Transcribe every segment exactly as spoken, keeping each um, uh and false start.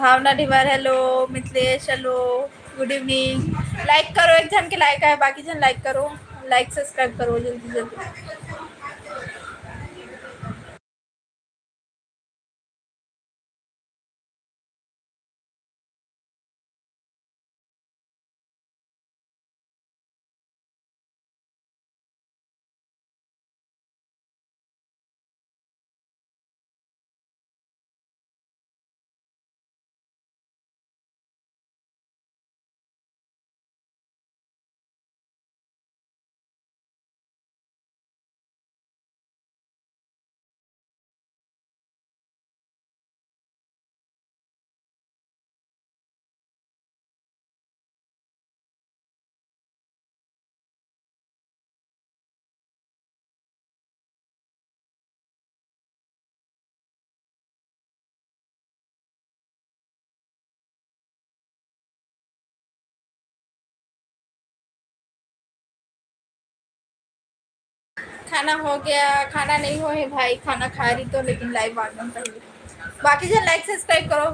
भावना ढिबर, hello। Mithilesh, hello, good evening। Like करो, एक झन के like आय, बाकी झन like करो, like subscribe करो जल्दी जल्दी। खाना हो गया, खाना नहीं हो है भाई, खाना खा रही तो, लेकिन live आ गया पहले। बाकी जन like subscribe करो,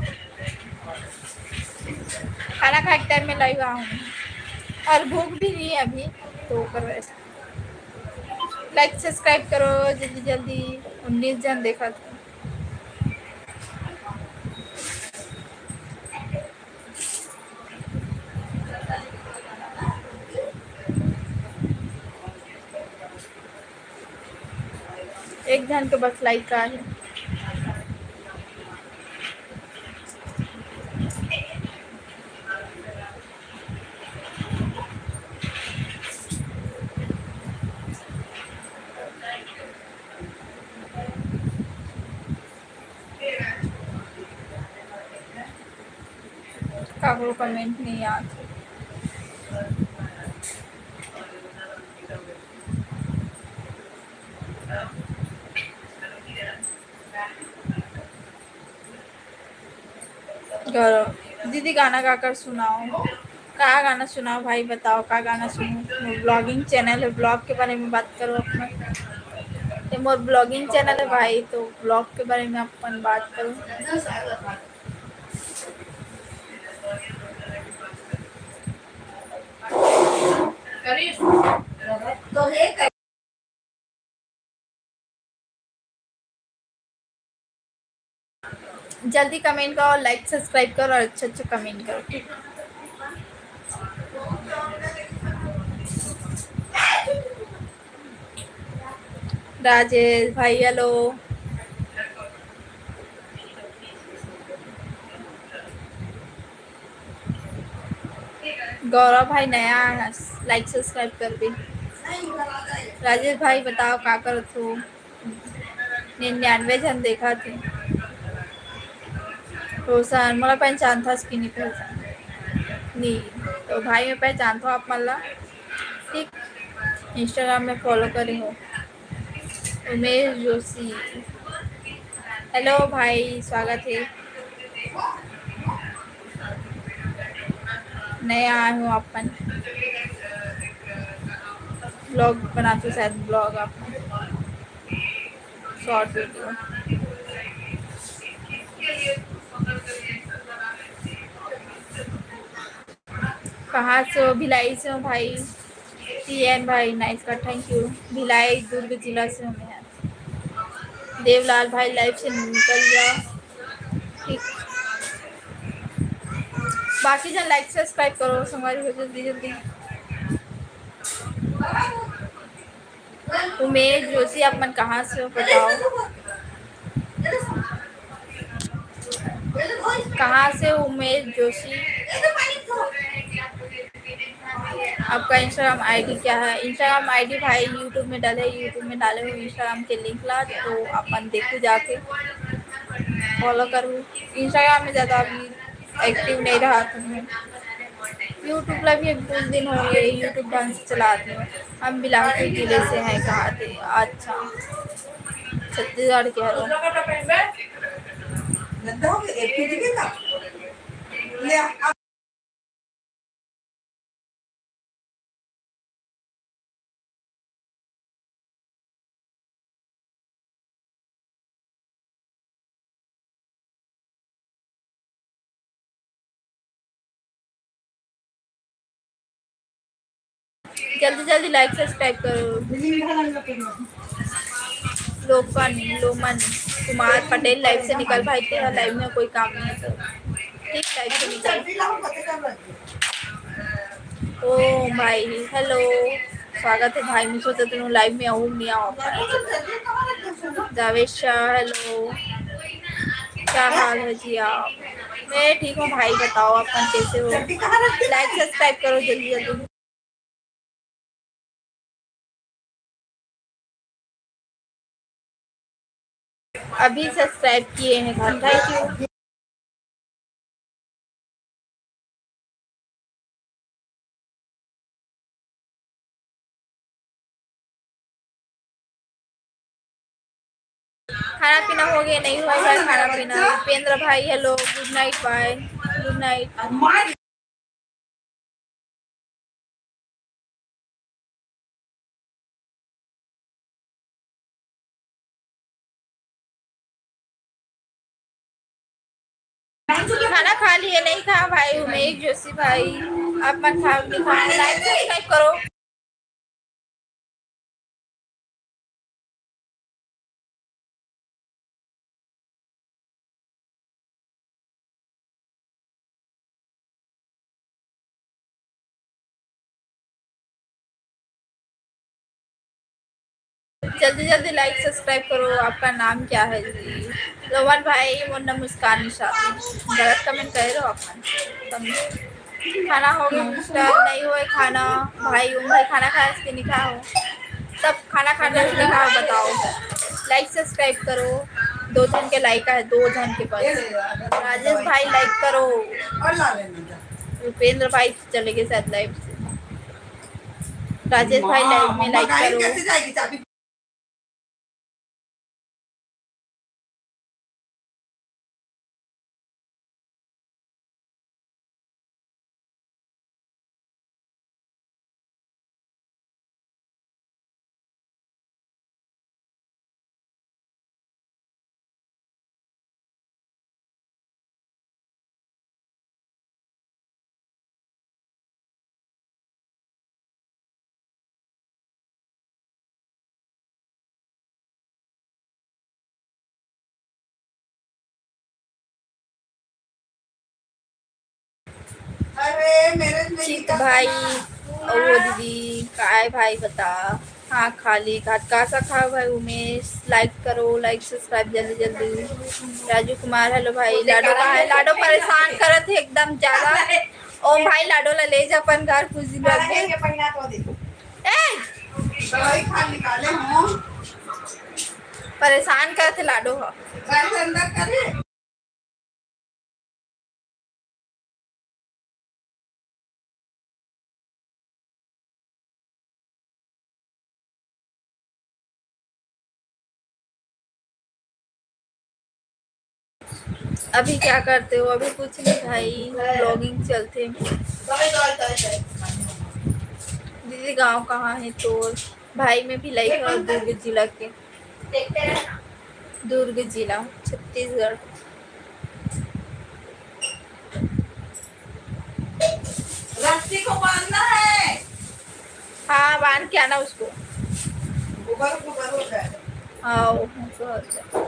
खाना खाए के time में live आऊँ और भूख भी नहीं है अभी, तो करो ऐसा, like subscribe करो जल्दी जल्दी। उन्नीस जन देखा था। एक झन के बस like का है। काकरो comment नहीं आत। गौरव, दीदी गाना गाकर सुनाओ। का गाना सुनाओ भाई, बताओ का गाना सुनो। मोर vlogging channel है, vlog के बारे में बात करो अपना। ये मोर vlogging channel है भाई, तो vlog के बारे में अपन बात करो। जल्दी comment करो, like subscribe करो और अच्छा अच्छा comment करो, ठीक। राजेश भाई hello। गौरव भाई नया है, like subscribe कर दे। राजेश भाई बताओ का करत हो? निन्यानवे झन देखा थे। रोशन, मोला पहचानथस कि नहीं पहचान? नहीं। तो भाई मैं पहचानथो आप मन ला। ठीक, Instagram में follow करे हो। उमेश जोशी, hello भाई, स्वागत है। नया आए हो अपन vlog बनाते, शायद vlog अपन short video। कहाँ से हो? भिलाई से हो भाई। टीएन भाई nice का, thank you। भिलाई दुर्ग जिला से हूँ मैं। देवलाल भाई live से निकल जाओ, ठीक। बाकी जन like subscribe करो संगवारी हो जल्दी जल्दी। उमेश जोशी आप मन कहाँ से हो बताओ? कहाँ से उमेश जोशी? आपका Instagram आईडी क्या है? Instagram आईडी भाई YouTube में डाले, YouTube में डाले हो Instagram के link ला, तो अपन देखो जाके follow करो। Instagram में ज़्यादा अभी active नहीं रहा था मैं। YouTube ला भी अभी कुछ दिन हो गए, YouTube ढंग से चलाती हूँ। हम बिलासपुर जिले से हैं, कहा थे? अच्छा, छत्तीसगढ़ के हरो। जल्दी जल्दी like subscribe करो। लोकन लोमन कुमार पटेल, live से निकल भाई, तेरा live में कोई काम नहीं है तो। ठीक, live से निकल। ओ भाई, hello, स्वागत है भाई। मैं सोचा तुम live में आऊँ, नहीं आओ। जावेद शाह, hello, क्या हाल है जी आप? मैं ठीक हूँ भाई, बताओ आप कैसे हो? Like subscribe करो जल्दी जल्दी। अभी subscribe किए हैं, thank you। खाना पीना हो गया, नहीं हुआ है खाना पीना? उपेंद्र भाई, hello, good night, bye, good night। खाना खा लिए, नहीं खा भाई उमेश जोशी भाई, आप मन खा, नहीं खा, like subscribe करो। जल्दी जल्दी like subscribe करो। आपका नाम क्या है जी? रोमन भाई, मोर नाम मुस्कान निषाद। गलत comment करे रहो आप मन। समझे? खाना हो गया, नहीं हुआ है खाना। भाई, उन भाई खाना खाया कि नहीं खाया हो? सब खाना खाना कि नहीं खाया हो, बताओ। Like subscribe करो। दो जन के like है, दो जन के पास। राजेश भाई, like करो। रुपेंद्र भाई चले गए शायद live से। राजेश भाई, live में like करो। अरे मेरे ठीक भाई, ओ दीदी, काय भाई बता। हाँ, खाली घाट का सा खाओ भाई उमेश, like करो, like subscribe जल्दी जल्दी। राजू कुमार, hello भाई। लाडो का है? लाडो परेशान करत है एकदम ज्यादा। ओम भाई, लाडो ला ले जा अपन घर कुछ दिन बाद में। ए! परेशान करत है लाडो ह। अभी क्या करते हो? अभी कुछ नहीं भाई, vlogging चलते। दीदी, गांव कहाँ है तोर? भाई, मैं भिलाई हूँ, दुर्ग जिला के। दुर्ग जिला, छत्तीसगढ़। रस्सी को बांधना है। हाँ, बांध के आना उसको। ऊपर, ऊपर हो जाएगा। हाँ, वो ऊपर हो जाएगा।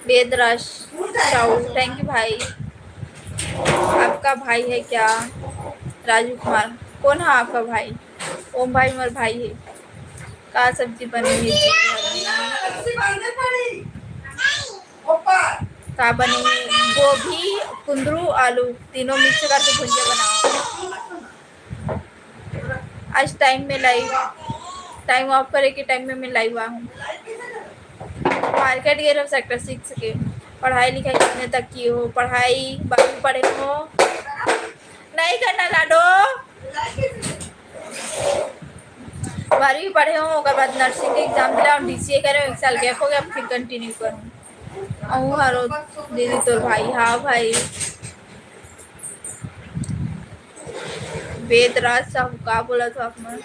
वेदराज साहू, thank you भाई। आपका भाई है क्या? राजू कुमार, कौन है आपका भाई? ओम भाई मोर भाई है। का सब्जी बने है जी घर में? का बने? गोभी, कुंदरू, आलू, तीनों mix करके भुजिया बनाओ। आज time में live, time off करे के time में मैं live आ हूँ। Market गए रहो sector six के। पढ़ाई लिखाई कितने तक किए हो? पढ़ाई बारहवीं पढ़े हो? नहीं करना लाडो। बारहवीं पढ़े हो, ओकर बाद nursing के exam दिला, DCA करे, एक साल gap हो गया, फिर continue करूँ। अहू हरो दीदी तोर भाई, हाँ भाई। वेदराज साहू का बोला था अपना?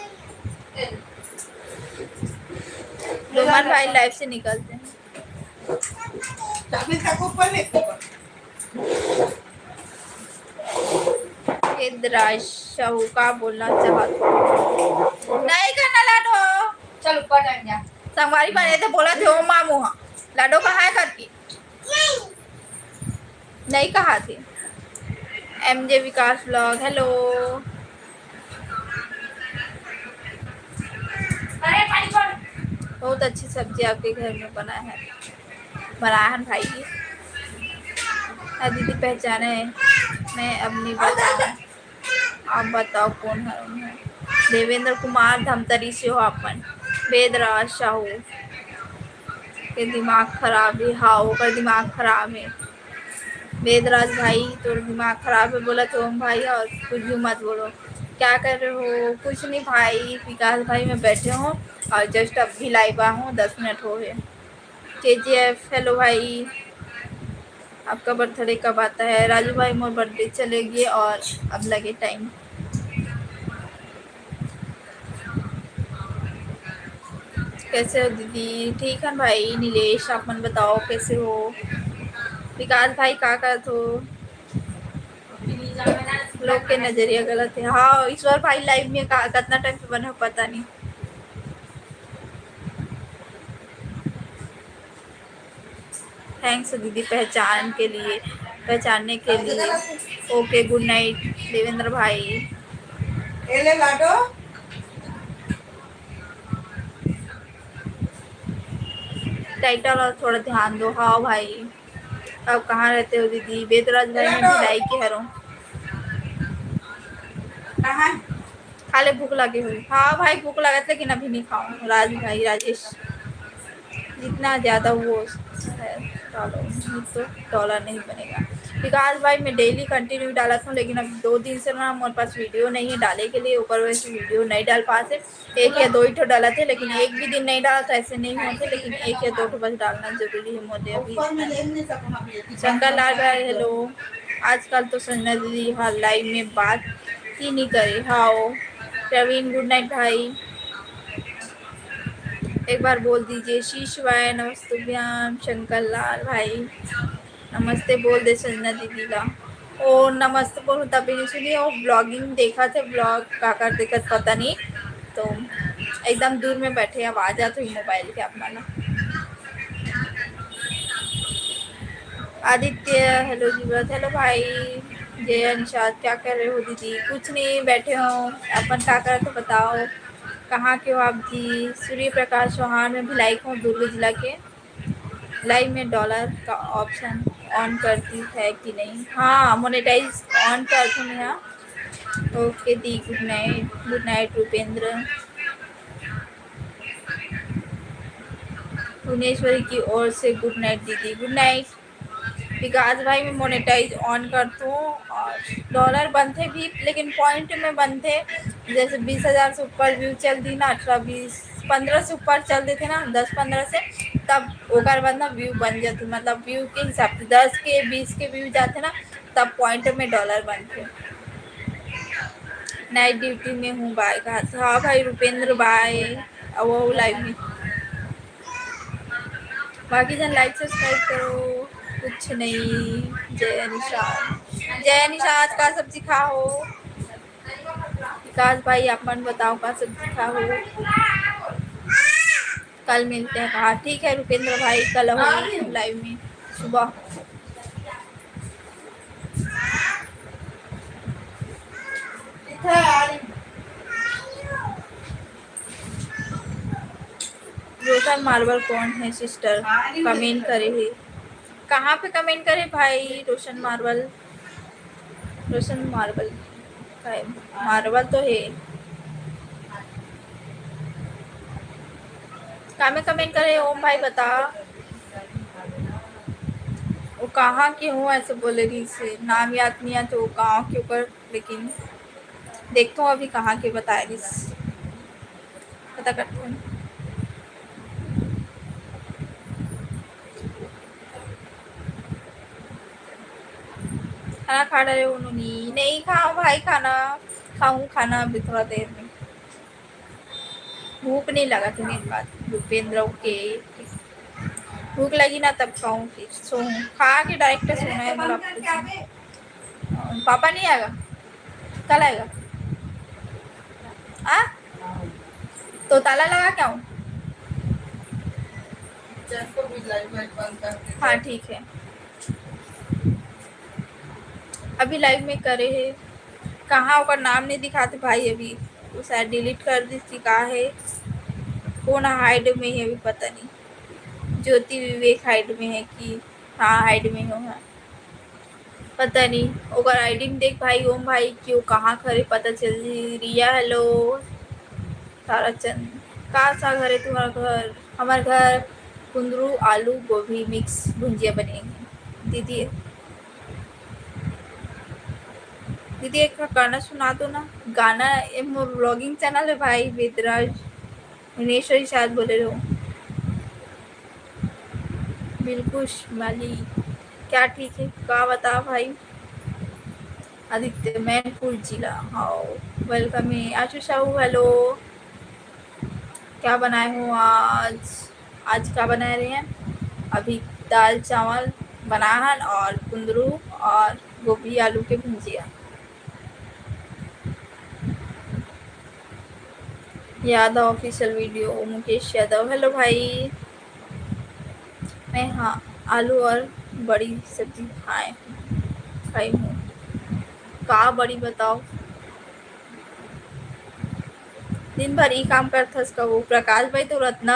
रोमन भाई live से निकलते हैं। चाबी तक ऊपर नहीं, ऊपर। वेदराज साहू का बोलना चाहत हो? संगवारी बने थे बोला थे, "ओ मामू हा, लाडो कहाँ है?" करके। नहीं कहा थे। एमजे विकास व्लॉग, हेलो। बहुत अच्छी सब्जी आपके घर में बना है, बनाया है भाई जी। हाँ दीदी, पहचाने हैं, मैं अब नहीं बताऊँ। आप बताओ कौन है उन्हें? देवेंद्र कुमार धमतरी से हो अपन। वेदराज साहू के दिमाग खराब है। हाँ, ओकर दिमाग खराब है। वेदराज भाई, तोर दिमाग खराब है, बोला तो हम भाई, और कुछ भी मत बोलो। क्या कर रहे हो? कुछ नहीं भाई, विकास भाई, मैं बैठे हूँ और just अभी लाइव आ हूँ, दस मिनट हो गए। केजीएफ, हेलो भाई, आपका बर्थडे कब आता है? राजू भाई, मोर बर्थडे चले गए और अब लगे टाइम। कैसे हो दीदी? ठीक है भाई। नीलेश, आप मन बताओ कैसे हो? विकास भाई, का करत हो? लोग के नजरिया गलत है। हाँ, ईश्वर भाई लाइव में का, कितना टाइम पे बने हो पता नहीं। थैंक्स दीदी, पहचान के लिए, पहचानने के लिए। ओके, गुड नाइट देवेंद्र भाई। ए ले लाडो। टाइटल और थोड़ा ध्यान दो। हाँ भाई, अब कहाँ रहते हो दीदी? वेदराज भाई, मैं भिलाई के हरों। कहाँ? खाले भूख लगे हुई। हाँ भाई, भूख लगत, लेकिन अभी नहीं खाऊँ। राज भाई, राजेश, जितना ज़्यादा वो है, डालो, नहीं तो डॉलर नहीं बनेगा। विकास भाई, मैं डेली कंटिन्यू डालत हूँ, लेकिन अब दो दिन से ना, मोर पास वीडियो नहीं है डाले के लिए, ऊपर वजह से वीडियो नहीं डाल पाते। एक या दो ही ठो डालत है, लेकिन एक भी दिन नहीं डालत, ऐसे नहीं होते, लेकिन एक या दो ठो बस डालना जरूरी है मोर लिए अभी। शंकर लाल भाई, हेलो। आजकल तो संजना दीदी हर लाइव में बात ही नहीं करे। हाँ, प्रवीण, गुड नाइट भाई। एक बार बोल दीजिए, श्री शिवाय नमस्तुभ्यम। शंकर लाल भाई, नमस्ते बोल दे संजना दीदी ला। ओ, नमस्ते बोलूँ तभी नहीं सुनी, वो ब्लॉगिंग देखा थे, ब्लॉग का कर देखत पता नहीं, तो एकदम दूर में बैठे, आवाज आत हुई मोबाइल के आप मन ला। आदित्य, हेलो जीवत, हेलो भाई। जय निषाद, क्या कर रहे हो दीदी? कुछ नहीं, बैठे हो, अपन का करत हो बताओ, कहाँ के हो आप जी? सूर्य प्रकाश चौहान, मैं भिलाई के हूँ, दुर्ग जिला के। लाइव में डॉलर का ऑप्शन ऑन करती है कि नहीं? हाँ, मोनेटाइज ऑन करती हूँ यहाँ। ओके दी, गुड नाइट, गुड नाइट रुपेंद्र। भुवनेश्वरी की ओर से गुड नाइट दीदी, गुड नाइट। विकास भाई, मैं मोनेटाइज ऑन करथों और डॉलर बनथे भी, लेकिन पॉइंट में बनथे। जैसे बीस हजार से ऊपर व्यू चल दी ना, अठारह, बीस, पन्द्रह से ऊपर चल देथे ना, दस पन्द्रह से, तब ओकर बाद ना व्यू बन जाथे, मतलब व्यू के हिसाब से दस के, बीस के व्यू जाथे ना, तब पॉइंट में डॉलर बनथे। नाइट ड्यूटी में हूँ, बाय कहा था। हाँ भाई रुपेंद्र, बाय। अब वो लाइव में बाकी जन लाइक सब्सक्राइब करो। कुछ नहीं। जय निषाद, जय निषाद, का सब्जी खा हो? विकास भाई, आप मन बताओ, का सब्जी खा हो? कल मिलते हैं। हाँ ठीक है रुपेंद्र भाई, कल हो लाइव में सुबह। रोशन मार्बल कौन है सिस्टर? कमेंट करे है। कहाँ पे कमेंट करे भाई? रोशन मार्बल, रोशन मार्बल का है? मार्बल तो है। का में कमेंट करे? ओम भाई बता, वो कहाँ के हो? ऐसे बोले रही से, नाम याद नहीं आते, वो गाँव के ऊपर, लेकिन देखता हूँ अभी कहाँ के बताए रही से। पता करते हैं। खाना खा रहे हो नूनी? नहीं खाओ भाई खाना, खाऊं खाना अभी थोड़ा देर में। भूख नहीं लगा था मेरे पास, भूपेंद्र के। भूख लगी ना तब खाऊं, फिर सोऊं। खा के डायरेक्ट सोना है बोला आपको। पापा नहीं आएगा, कल आएगा। आ? तो ताला लगा के आऊं? हाँ, ठीक है, अभी लाइव में करे हे। कहाँ ओकर नाम नहीं दिखाते भाई, अभी वो शायद डिलीट कर दी थी, का है, कौन हाइड में है अभी पता नहीं। ज्योति विवेक हाइड में है कि हाँ, हाइड में हो है, पता नहीं। ओकर आईडी में देख भाई, ओम भाई, कि वो कहाँ खड़े पता चल जी। रिया, हेलो। ताराचंद, का साग हरे तुम्हार घर? हमार घर कुंदरू, आलू, गोभी मिक्स भुंजिया बने हे। दीदी, दीदी, एक ठो गाना सुना दो ना। गाना, ये मोर व्लॉगिंग चैनल है भाई, वेदराज भुवनेश्वरी शायद बोले रहो। बिल्कुल माली, क्या ठीक है? का बता भाई? आदित्य, मैनपुर जिला। हाँ, वेलकम है। आशु साहू, हेलो। क्या बनाए हो आज? आज का बनाए रहे हैं? अभी दाल चावल बना हन और कुंदरू और गोभी आलू के Bhunjia. Yadav official video, Mukesh Yadav, hello भाई। मैं, हाँ, आलू और बड़ी सब्जी खाए, खाई हूँ। का बड़ी बताओ, दिन भर ई काम करथस का वो? प्रकाश भाई, तोर अतना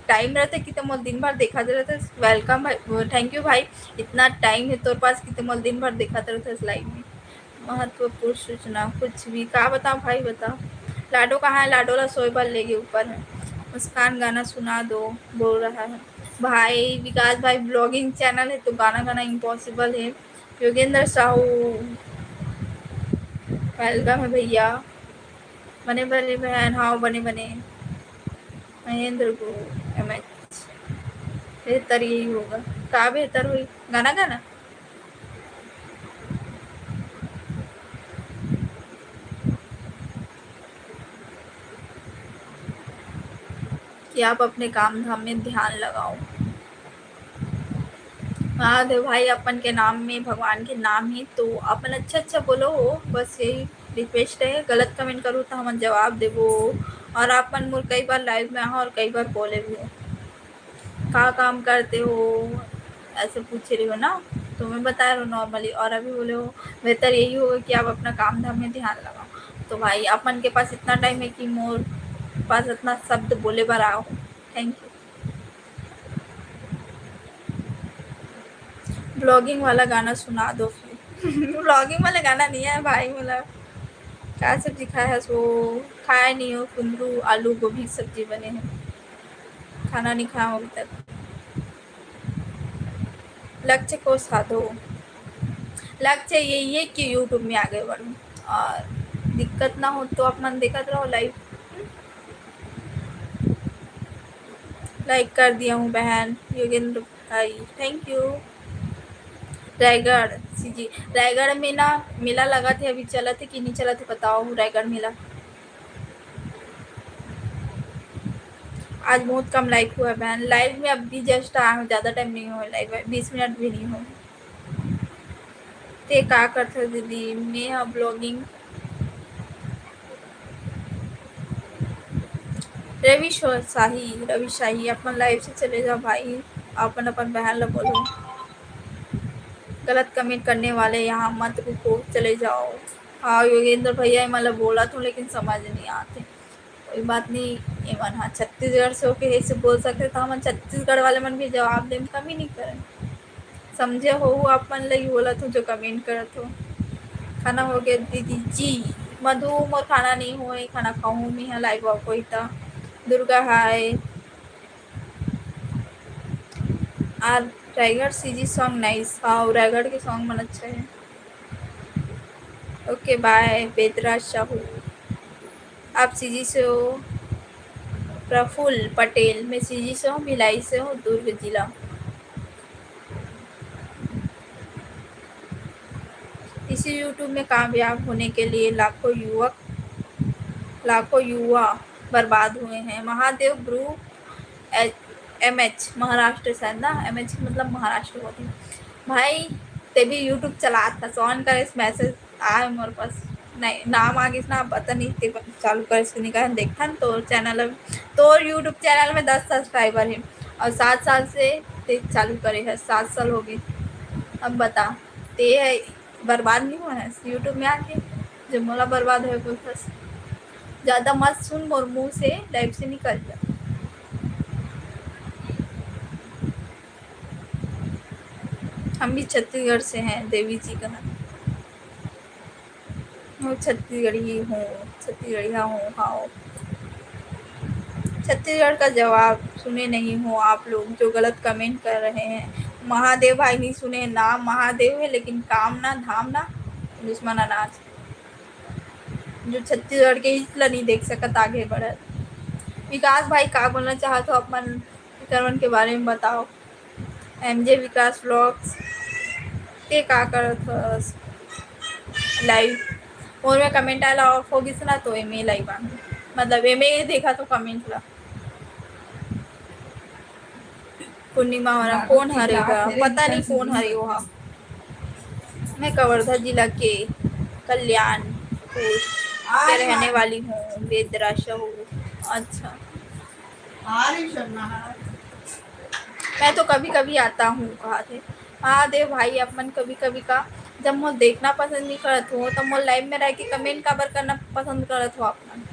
टाइम रहते कि ते मोर दिन भर देखत रहते। वेलकम भाई, थैंक यू भाई, इतना टाइम है तोर पास कि ते मोर दिन भर देखत रहते लाइव में। महत्वपूर्ण सूचना कुछ भी का बताओ भाई, बताओ। लाडो कहाँ है? लाडो ला सोए बर लेगे ऊपर है। मुस्कान गाना सुना दो, बोल रहा है भाई। विकास भाई, व्लॉगिंग चैनल है तो गाना गाना इम्पॉसिबल है। योगेंद्र साहू, वेलकम है भैया। बने बने बहन, हाँ, बने बने। महेंद्र गुरु, एम एच, बेहतर यही होगा। का बेहतर हुई? गाना गाना। कि आप अपने काम धाम में ध्यान लगाओ। महादेव भाई, अपन के नाम में भगवान के नाम ही, तो अपन अच्छा अच्छा बोलो हो, बस यही रिक्वेस्ट है। गलत कमेंट करो तो हमन जवाब देबो। और अपन मोर कई बार लाइव में आहो और कई बार बोले भी हो, का काम करते हो, ऐसे पूछ रहे हो ना, तो मैं बता रही हूँ नॉर्मली। और अभी बोले हो, बेहतर यही होगा कि आप अपना काम धाम में ध्यान लगाओ। तो भाई, अपन के पास इतना टाइम है कि मोर पास इतना शब्द बोले बर आओ। Thank you. व्लॉगिंग वाला गाना सुना दो फिर। व्लॉगिंग वाला गाना नहीं है भाई, मोला। का सब्जी खाए हस? वो खाए नहीं हो, कुंदरू आलू गोभी सब्जी बने हैं, खाना नहीं खाया हूँ अभी तक। लक्ष्य को साधो, लक्ष्य यही है कि YouTube में आगे बढ़ूँ और दिक्कत ना हो तो अपन देखत रहो लाइव। लाइक कर दिया हूँ बहन योगेंद्र भाई, thank you. Raigarh CG, Raigarh में ना मेला लगा थे, अभी चला थे कि नहीं चला थे बताओ, रायगढ़ मेला। आज बहुत कम लाइक हुआ बहन, लाइव में अभी जस्ट आया हूँ, ज़्यादा टाइम नहीं हुआ लाइव में, बीस मिनट भी नहीं हुआ। ते का करथस दीदी? मैं ह व्लॉगिंग। रवि शो-, शाही, रवि शाही, अपन लाइव से चले जाओ भाई, अपन, अपन बहन ला बोलो। गलत कमेंट करने वाले यहाँ मत रुको, चले जाओ। हाँ योगेंद्र भैया, मैं ला बोला था लेकिन समझ नहीं आते। कोई बात नहीं, एमन ह छत्तीसगढ़ से होके हे से बोल सकते, तो हमन छत्तीसगढ़ वाले मन भी जवाब देम, कमी नहीं करन। समझे हो आप मन लगी बोलत हो जो कमेंट करत हो। खाना हो गया दीदी जी। मधु, मोर खाना नहीं होए, खाना खाऊं मैं, यहाँ लाइव आओ कोई ता। दुर्गा हाय। और रायगढ़ सीजी सॉन्ग नाइस। हाँ, रायगढ़ के सॉन्ग मन अच्छा है। ओके, बाय, बेदरा साहू। आप सीजी से हो? प्रफुल्ल पटेल, मैं सीजी से हूँ, भिलाई से हूँ, दुर्ग जिला। इसी YouTube में कामयाब होने के लिए लाखों युवक, लाखों युवा बर्बाद हुए हैं। महादेव ब्रू, एच-, एम एच, महाराष्ट्र से है ना, एम एच मतलब महाराष्ट्र होती। भाई, ते भी YouTube चलात हस, on करे, मैसेज आए मोर पास, नहीं, नाम आ गिस ना, पता नहीं, ते चालू करे से निकाल, देखथन तोर चैनल, तोर YouTube चैनल में दस सब्सक्राइबर है। और सात साल से ते चालू करे है, सात साल हो गए। अब बता, ते है बर्बाद नहीं हुआ है YouTube में आके, जो मोला बर्बाद है बोलथस। ज्यादा मत सुन मोर मुंह से, लाइव से निकल जा। हम भी छत्तीसगढ़ से हैं, देवी जी कहा। मैं छत्तीसगढ़ी हूँ, छत्तीसगढ़िया हूँ, हाँ। छत्तीसगढ़ का जवाब सुने नहीं हो आप लोग जो गलत कमेंट कर रहे हैं। महादेव भाई नहीं सुने, नाम महादेव है लेकिन काम ना धाम ना दुश्मन अनाज। जो छत्तीसगढ़ के इसला नहीं देख सकत आगे बढ़त। विकास भाई का बोलना चाहत हो अपन एकर मन के बारे में बताओ। एमजे विकास व्लॉग्स के का करत हस लाइव? मोर में कमेंट आला ऑफ हो गिस ना, तो एमे लाइव आ, मतलब एमे देखा तो कमेंट ला। पूर्णिमा हो रहा, कौन हरे का? पता नहीं कौन हरे वो हा। मैं कवर्धा जिला के कल्याणपुर के रहने वाली हूँ, वेदराशा हूँ। अच्छा। मैं तो कभी-कभी आता हूँ, कहा थे। हाँ, देव भाई, अपन कभी-कभी का, जब मोर देखना पसंद नहीं करत हो, तो मोर लाइव में रह के कमेंट काबर करना पसंद करत हो अपन?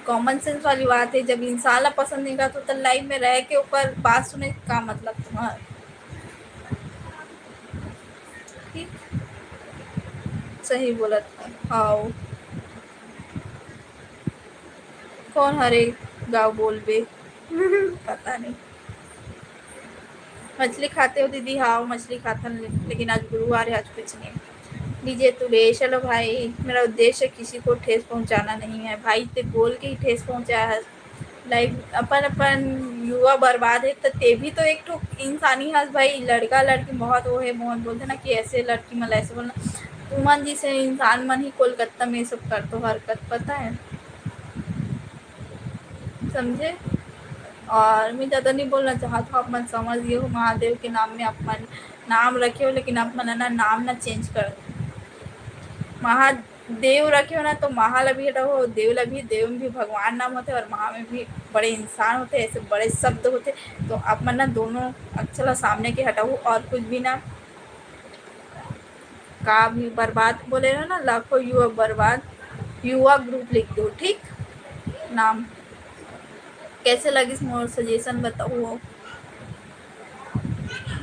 कॉमन सेंस वाली बात है, जब इंसान ला पसंद नहीं करत हो, तो लाइव में रह के ओकर बात सुने का मतलब तुम्हार? ठीक? सही बोलत हो। हाँ। कौन हरे गाँव बोलबे? पता नहीं। मछली खाते हो दीदी? हाँ, मछली खाथन, ले-, लेकिन आज गुरुवार है, आज कुछ नहीं। डीजे तुलेश, हेलो भाई, मेरा उद्देश्य किसी को ठेस पहुंचाना नहीं है। भाई, ते बोल के ही ठेस पहुंचाया है। लाइव अपन, अपन युवा बर्बाद है, तो ते भी तो एक ठो इंसानी हस भाई। लड़का लड़की बहुत वो है, बहुत बोलते ना कि ऐसे लड़की मन ऐसे बोलना। तुमन जैसे इंसान मन ही कोलकाता में ये सब करतो हरकत, पता है, समझे? और मैं ज़्यादा नहीं बोलना चाहत हूँ, आप मन समझ गए हो। महादेव के नाम में आप मन नाम रखे हो, लेकिन आप मन ना नाम ना चेंज कर दो। महादेव रखे हो ना, तो महा ला भी हटाओ, देव ला भी। देव में भी भगवान नाम होते और महा में भी बड़े इंसान होते, ऐसे बड़े शब्द होते। तो आप मन ना दोनों अक्षर ला सामने के हटाओ और कुछ भी ना। का भी बर्बाद बोले रहो ना, लाखों युवा बर्बाद, युवा ग्रुप लिख दो, ठीक? नाम कैसे लगिस मोर सजेशन बताओ।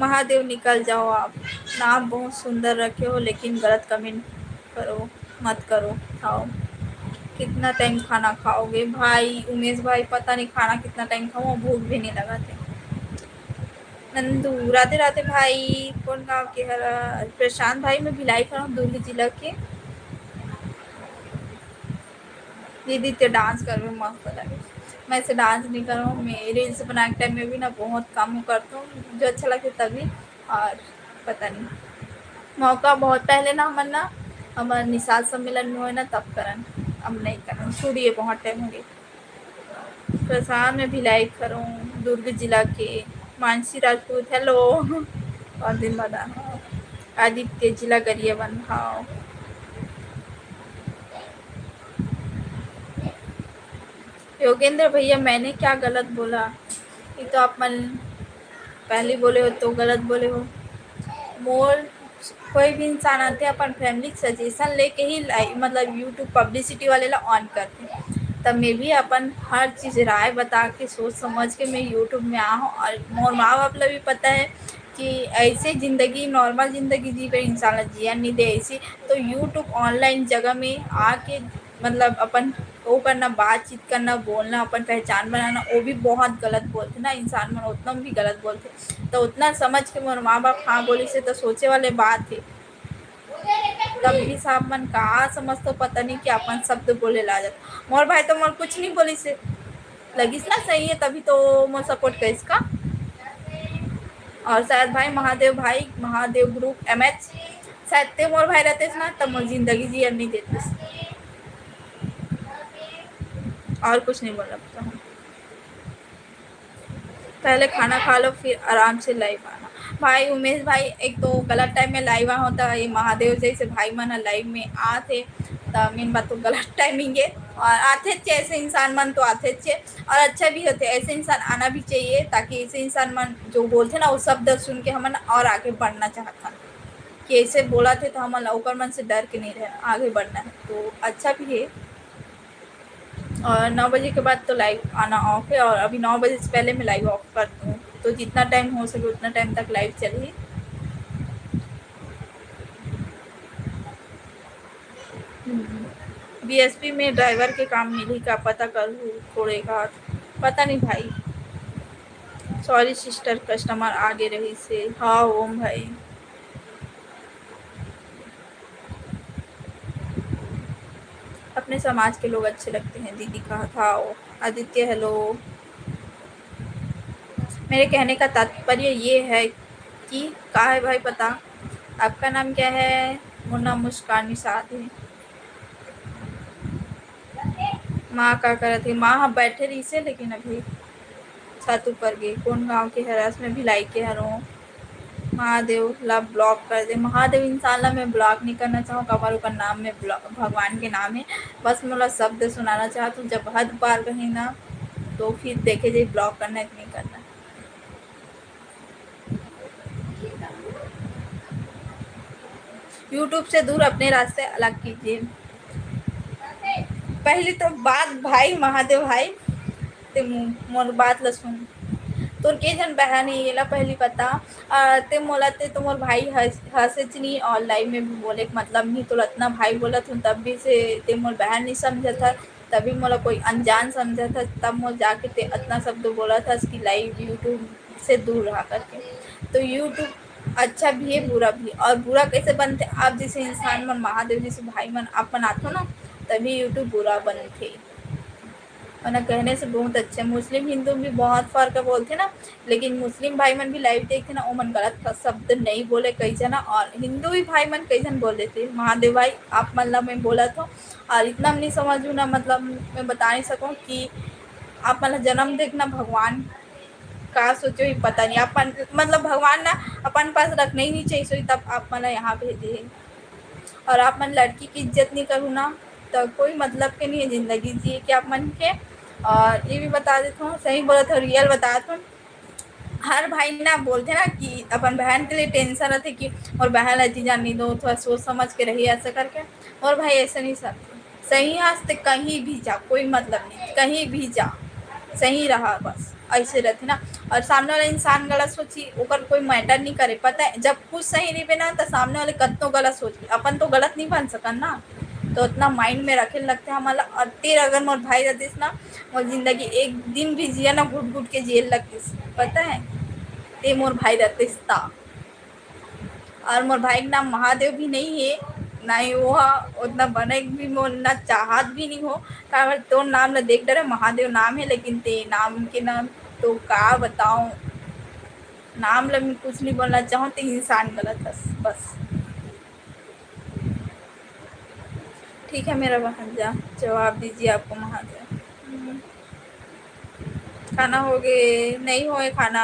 महादेव निकल जाओ आप, नाम बहुत सुंदर रखे हो, लेकिन गलत कमेंट करो, मत करो। खाओ, कितना टाइम खाना खाओगे भाई? उमेश भाई, पता नहीं खाना कितना टाइम खाऊँ, भूख भी नहीं लगा थे। नंदू, राधे राधे भाई, कौन गांव के हरा? प्रशांत भाई, मैं भिलाई खड़ा हूँ, दुर्ग जिला के। दीदी, ते डांस करबे मस्त लगे। मैं ऐसे डांस नहीं करूँ, मैं रील्स बनाए के टाइम में भी ना बहुत कम करता हूँ, जो अच्छा लगे तभी। और पता नहीं, मौका बहुत पहले ना, हमर ना, हमर निषाद सम्मेलन में होए ना, तब करन, अब नहीं करन, छोड़िए, बहुत टाइम हो गया। प्रशांत, मैं भिलाई खड़ा हूँ, दुर्ग जिला के। मानसी राजपूत, हेलो। बहुत दिन बाद आना। आदित्य, जिला गरियाबंद, हाँ। योगेंद्र भैया, मैंने क्या गलत बोला? ये तो आप मन पहले बोले हो तो गलत बोले हो। मोर कोई भी इंसान आथे, अपन फैमिली के सजेशन लेके ही लाइव, मतलब YouTube पब्लिसिटी वाले ला ऑन करथे। तब मैं भी अपन हर चीज राय बता के, सोच समझ के मैं YouTube में आ हूँ। और मोर माँ बाप ला भी पता है कि ऐसे जिंदगी, नॉर्मल जिंदगी जीवे इंसान ला जियन नहीं दे ऐसे। तो YouTube ऑनलाइन जगह में आके, मतलब, अपन वो करना, बातचीत करना, बोलना, अपन पहचान बनाना, वो भी बहुत गलत बोलथे ना इंसान मन, उतना भी गलत बोलथे। तो उतना समझ के मोर माँ बाप हाँ बोलिस हे, तो सोचे वाले बात हे। तब भी साहब मन का समझतो, पता नहीं कि अपन शब्द बोले लाजत। मोर भाई तो मोर कुछ नहीं बोलिस हे, लगिस ना सही है, तभी तो मोर सपोर्ट करिस का। और शायद भाई महादेव, भाई महादेव ग्रुप एमएच, शायद ते मोर भाई रहतेस ना, तब मोर जिंदगी जियन नहीं देतेस। और कुछ नहीं बोलना चाहूँ। पहले खाना खा लो, फिर आराम से लाइव आना। भाई उमेश भाई, एक तो गलत टाइम में लाइव आ होता, ये महादेव जैसे भाई मन लाइव में आथे, त मेन बात तो गलत टाइमिंग है। और आथे च ऐसे इंसान मन तो आथे च, और अच्छा भी होथे, ऐसे इंसान आना भी चाहिए, ताकि ऐसे इंसान मन जो बोलथे ना, वो शब्द सुन के हमन और आगे बढ़ना चाहत हन, कि ऐसे बोलत हे तो हमन ला ओकर मन से डर के नहीं रहे, आगे बढ़ना है, तो अच्छा भी है। और नौ बजे के बाद तो लाइव आना ऑफ है, और अभी नौ बजे से पहले मैं लाइव ऑफ कर दूँ, तो जितना टाइम हो सके उतना टाइम तक लाइव चलही। हम्म, बीएसपी में ड्राइवर के काम मिलही का, पता करहू थोड़े बहुत। पता नहीं भाई, सॉरी सिस्टर, कस्टमर आगे रहिस हे। हाँ ओम भाई, अपने समाज के लोग अच्छे लगते हैं दीदी, कहा था वो। आदित्य, हेलो। मेरे कहने का तात्पर्य ये है कि का है भाई पता, आपका नाम क्या है? मोर नाम मुस्कान निषाद है। माँ का करत है? माँ ह बैठे रहिसे, लेकिन अभी छत ऊपर गे। कौन गांव के हरस? मैं भिलाई के हरों। महादेव ला ब्लॉक कर दे। महादेव इंसान ला मैं ब्लॉक नहीं करना चाहूँ, काबर ओकर नाम में ब्लॉ-, भगवान के नाम है। बस मोला शब्द सुनाना चाहत हूँ, जब हद पार कहीं ना, तो फिर देखे जाए ब्लॉक करना है कि नहीं करना। YouTube से दूर अपने रास्ते अलग कीजिए। पहली तो बात भाई महादेव भाई, ते मो-, मोर बात ला सुन। तोर के झन बहन हे, येला पहली बता। अ, ते मोला, ते तो मोर भाई हस-, हंसेच नहीं, और लाइव में भी बोले के मतलब नहीं, तोला इतना भाई बोलत हूँ, तब भी से ते मोर बहन नहीं समझत हस, तभी मोला कोई अनजान समझत हस, तब मोर जाके ते इतना शब्द बोलत हस कि लाइव YouTube से दूर रहा करके। तो YouTube अच्छा भी है, बुरा भी है। और बुरा कैसे बनते? आप जैसे इंसान मन, महादेव जैसे भाई मन, आप मन आथो ना, तभी YouTube बुरा बनथे। वरना कहने से बहुत अच्छे। मुस्लिम हिंदू भी बहुत फर्क है बोलथे ना, लेकिन मुस्लिम भाई मन भी लाइव देखथे ना, ओमन गलत क-, शब्द नहीं बोले कई जना, और हिंदू भी भाई मन कई जन बोल देथे। महादेव भाई, आप मन ला मैं बोलत हूँ, और इतना नहीं समझू ना, मतलब मैं बता नहीं सकूँ कि आप मन ला जन्म देख ना भगवान का सोचो ही पता नहीं। अपन, मतलब भगवान ना अपन पास रखना ही नहीं चाहिए, सोई तब आप मन ला यहाँ भेजे है। और आप मन लड़की की इज्जत नहीं करू ना, तो कोई मतलब के नहीं है जिंदगी जिए के आप मन के। और ये भी बता देता हूँ, सही बोलत हूँ, रियल बतात हूँ। हर भाई ना बोलथे ना कि अपन बहन के लिए टेंशन रहथे कि मोर बहन ला चीज नहीं दो, थोड़ा सोच समझ के रही, ऐसा करके। मोर भाई ऐसा नहीं समझे। सही हस ते कहीं भी जा, कोई मतलब नहीं, कहीं भी जा, सही रहा बस, ऐसे रहथे ना। और सामने वाला इंसान गलत सोची, ओकर कोई मैटर नहीं करे, पता है, जब खुद सही नहीं बना तो सामने वाले कतनो गलत सोची, अपन तो गलत नहीं बन सकन ना, तो उतना माइंड में रखे लगथे हमन ला। और तेर अगर मोर भाई रहतिस ना, मोर जिंदगी एक दिन भी जिया ना, घुट घुट के जिए लगतिस, पता है, ते मोर भाई रहतिस ता। और मोर भाई के नाम महादेव भी नहीं है, ना ही वो हा, उतना बने के भी मोर ना चाहत भी नहीं हो, काबर तोर नाम ला देख डरे महादेव नाम है, लेकिन ते नाम के नाम तो का बताऊं, नाम ला मैं कुछ नहीं बोलना चाहूँ, ते इंसान गलत हस बस। ठीक है मेरा भांजा, जवाब दीजिए आपको महादेव। हम्म। खाना हो गए? नहीं होए खाना।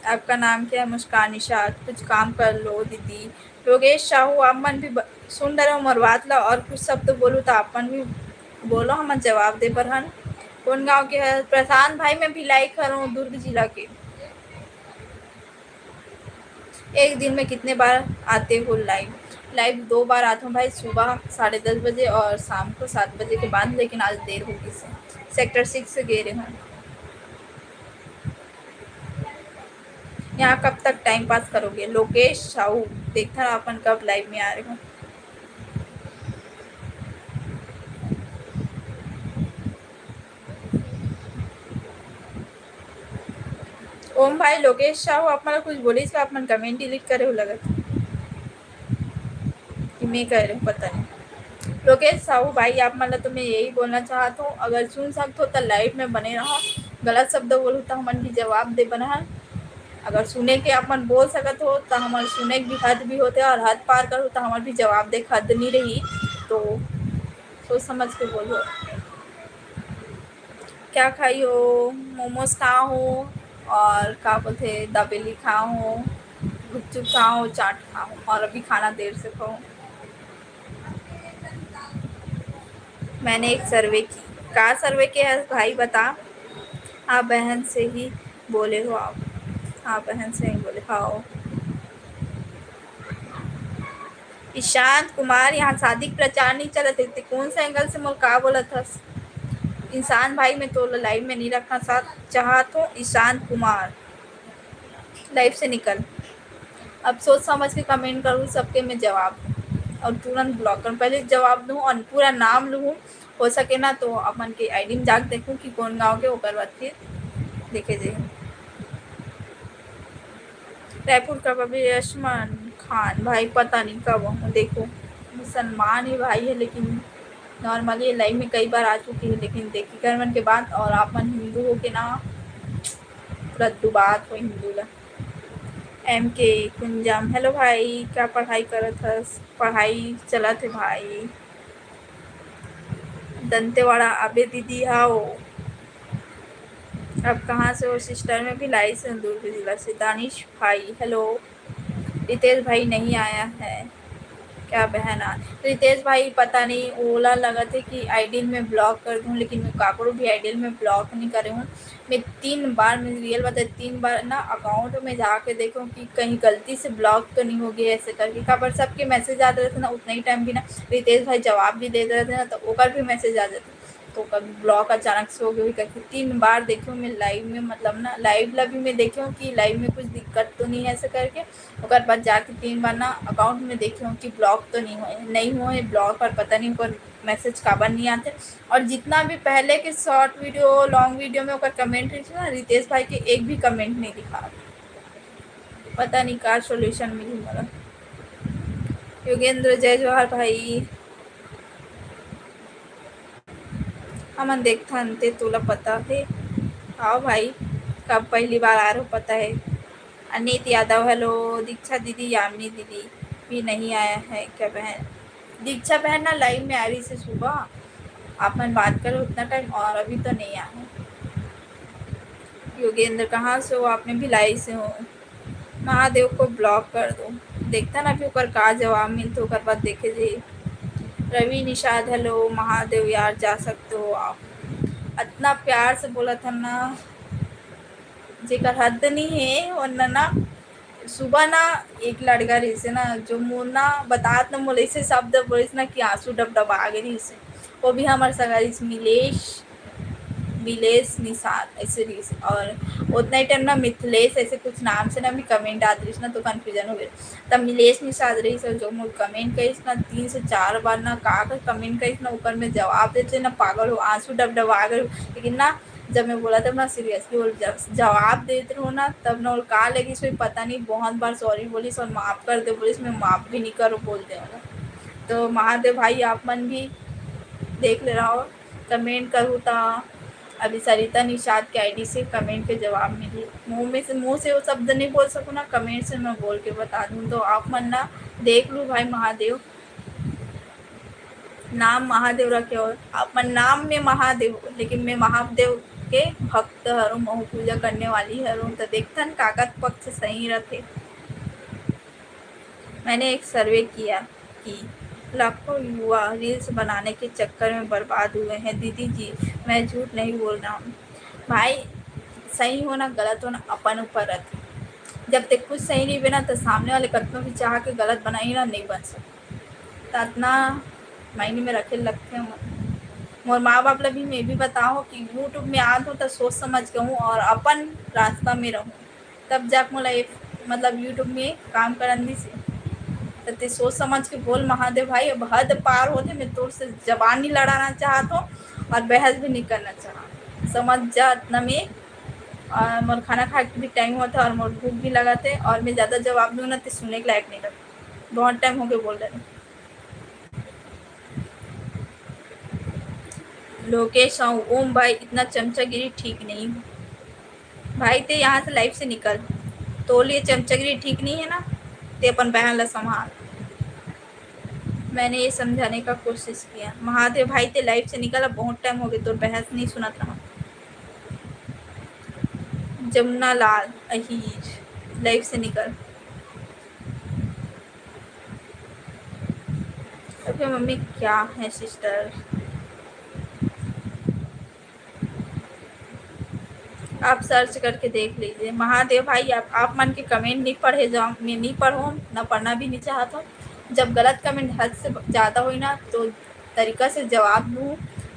आपका नाम क्या है? मुस्कान निषाद। कुछ काम कर लो दीदी। योगेश साहू, आप मन भी ब-, सुन रहे हो मोर बात ला, और कुछ शब्द बोलू तो आप मन भी बोलो, हम जवाब दे बर हन। कौन गांव के है? प्रशांत भाई, मैं भिलाई के हरों, दुर्ग जिला के। एक दिन में कितने बार आते हो लाइव? लाइव दो बार आता हूँ भाई, सुबह साढ़े दस बजे और शाम को सात बजे के बाद, लेकिन आज देर हो गई से, सेक्टर सिक्स से गे रहे हूँ। यहाँ कब तक टाइम पास करोगे? लोकेश साहू, देखता हूँ अपन कब लाइव में आ रहे हो। ओम भाई, लोकेश साहू आप मन ला कुछ बोलिस का? आप मन कमेंट डिलीट करे हो लगत कि मैं कह रहे हूँ, पता नहीं। लोकेश साहू भाई, आप मन ला तो मैं यही बोलना चाहत हूँ, अगर सुन सकत हो तो लाइव में बने रहो, गलत शब्द बोलू तो हमन भी जवाब दे बना है। अगर सुने के आप मन बोल सकत हो तो हमर सुने के भी हद भी होते, और हद पार करू तो हमर भी जवाब दे के हद नहीं रही। तो सोच समझ के बोलो। क्या खाई हो? मोमोज खाओ हूँ, और का बोलते, दाबेली खाओ हूँ, गुपचुप खाओ हूँ, चाट खाओ हूँ, और अभी खाना देर से खाओ। मैंने एक सर्वे की। का सर्वे के है भाई, बता। हाँ, बहन से ही बोले हो आप। हाँ, बहन से ही बोले, हाँ। ईशांत कुमार, यहाँ शादी के प्रचार नहीं चलत हे, ते कौन सा एंगल से मोर का बोलत हस? इंसान भाई, मैं तो लाइव में नहीं रखना साथ चाहत हूँ। ईशांत कुमार, लाइव से निकल। अब सोच समझ के कमेंट करूँ, सबके मैं जवाब दूँ और तुरंत ब्लॉक करूँ। पहले जवाब दूँ और पूरा नाम लूँ, हो सके ना तो अपन के आईडी में जाके देखूँ कि कौन गाँव के, ओकर बाद फिर देखे जाए। रायपुर का बबी आसमान खान भाई, पता नहीं कब हूँ। देखो, मुसलमान ही भाई है, लेकिन नॉर्मली ये लाइव में कई बार आ चुकी है, लेकिन देखी कर मन के बात, और आप मन हिंदू हो के ना, पूरा डुबात हो हिंदू ला। एम के कुंजम, हेलो भाई, क्या पढ़ाई करत हस? पढ़ाई चलत है भाई। दंतेवाड़ा, अबे दीदी, हाओ। अब कहाँ से हो सिस्टर? मैं भिलाई से हूँ, दुर्ग जिला से। दानिश भाई, हेलो। रितेश भाई नहीं आया है क्या बहन? आ, रितेश भाई, पता नहीं, ओला लगत है कि आईडी में ब्लॉक कर दूँ, लेकिन मैं काकरो भी आईडी में ब्लॉक नहीं करे हूँ। मैं तीन बार, मैं रियल बात है, तीन बार ना अकाउंट में जाके देखूँ कि कहीं गलती से ब्लॉक तो नहीं हो गया ऐसे करके। काबर सबके मैसेज आते रहते ना, उतना ही टाइम भी ना रितेश भाई जवाब भी देते रहते ना, तो ओकर भी मैसेज आ जाते, तो कभी ब्लॉक अचानक से हो गया, कभी करके तीन बार देखियो मैं लाइव में, मतलब ना लाइव ला भी मैं देखियो कि लाइव में कुछ दिक्कत तो नहीं है ऐसे करके। ओकर बाद जाके तीन बार ना अकाउंट में देखियो कि ब्लॉक तो नहीं होए, नहीं होए ब्लॉक, और पता नहीं ओकर मैसेज काबर नहीं आते। और जितना भी पहले के शॉर्ट वीडियो, लॉन्ग वीडियो में ओकर कमेंट रही ना, रितेश भाई के एक भी कमेंट नहीं दिखा, पता नहीं का सॉल्यूशन मिली मोला। योगेंद्र, जय जोहार भाई। हमन देखथन, ते तोला पता हे। आओ भाई, कब पहली बार आ रहे हो, पता है। अनित यादव, हेलो। दीक्षा दीदी, यामिनी दीदी भी नहीं आया है क्या बहन? दीक्षा बहन ना लाइव में आ रही से सुबह, आप मन बात करो उतना टाइम, और अभी तो नहीं आए हैं। योगेंद्र, कहाँ से हो? आपने भिलाई से हो। महादेव को ब्लॉक कर दो। देखता ना अभी ओकर का जवाब मिलते, ओकर बाद देखे जाई। रवि निषाद, हेलो। महादेव यार, जा सकते हो आप। इतना प्यार से बोला था ना, जेकर हद नहीं है। वरना ना सुबह ना एक लड़का रहिसे ना, जो मोर ना बतात ना, मोला ऐसे शब्द बोलिस ना कि आंसू डबडबा गे रहिसे। वो भी हमारे संग रहिस मिलेश, विलेश निषाद ऐसे रहिस। और उतना ही टाइम ना मिथिलेश ऐसे कुछ नाम से ना भी कमेंट आत रहिस ना, तो कन्फ्यूजन हो गया। तब मिलेश निषाद रहिस और जो मोर कमेंट करिस ना, तीन से चार बार ना का का कमेंट करिस ना, ऊपर में जवाब देते ना, पागल हो, आंसू डबडबा गए। लेकिन ना जब मैं बोला तब ना सीरियसली वो जब जवाब देते रहो ना, तब ना वो का लगिस, पता नहीं, बहुत बार सॉरी बोलिस और माफ कर दे बोलिस, मैं माफ भी नहीं करो बोल दे। तो महादेव भाई, आप मन भी देख ले रहा हो, कमेंट करूँ तो अभी सरिता निषाद के आईडी से कमेंट के जवाब मिली। मुंह में से, मुंह से वो शब्द नहीं बोल सकूँ ना, कमेंट से मैं बोल के बता दूँ। तो आप मन ना देख लूँ भाई, महादेव नाम महादेव रखे हो, अपन नाम में महादेव हो, लेकिन मैं महादेव के भक्त हरों, महू पूजा करने वाली हरों। तो देखथन काकत पक्ष सही रथे। मैंने एक सर्वे किया कि लाखों युवा रील्स बनाने के चक्कर में बर्बाद हुए हैं। दीदी जी, मैं झूठ नहीं बोल रहा हूँ भाई, सही होना गलत होना अपन ऊपर रहते। जब तक कुछ सही नहीं बना तो सामने वाले कतनो भी चाह के गलत बनाई ना, नहीं बन सकता। तो इतना मायने में रखे लगते हैं। मोर माँ बाप ला भी मैं भी बताओ कि यूट्यूब में आत हूँ तो सोच समझ के हूँ और अपन रास्ता में रहूँ, तब जाके मोला ये, मतलब यूट्यूब में काम करन दिस। तो ते सोच समझ के बोल महादेव भाई, अब हद पार होते, मैं तोर से जबान नहीं लड़ाना चाहत हूँ और बहस भी नहीं करना चाहत। समझ जा इतना में, और मोर खाना खाए के भी टाइम होता है और मोर भूख भी लगा थे और मैं ज़्यादा जवाब दूँ ना तो सुने के लायक नहीं रहता। बहुत टाइम हो गया बोल रहे। लोकेश साहू, ओम भाई, इतना चमचागिरी ठीक नहीं। भाई, ते यहाँ से लाइफ से निकल, तो लिए चमचागिरी ठीक नहीं है ना, ते अपन बहन ला संभाल। मैंने ये समझाने का कोशिश किया। महादेव भाई, ते लाइफ से निकल, अब बहुत टाइम हो गया, तो बहस नहीं सुनत रहा। जमुना लाल अहीर, लाइफ से निकल। अबे मम्मी, क्या है सिस्टर? आप सर्च करके देख लीजिए। महादेव भाई, आप, आप मन के कमेंट नहीं पढ़े जाऊँ, मैं नहीं पढ़ूँ, ना पढ़ना भी नहीं चाहता हूँ। जब गलत कमेंट हद से ज़्यादा होई ना, तो तरीका से जवाब दूँ,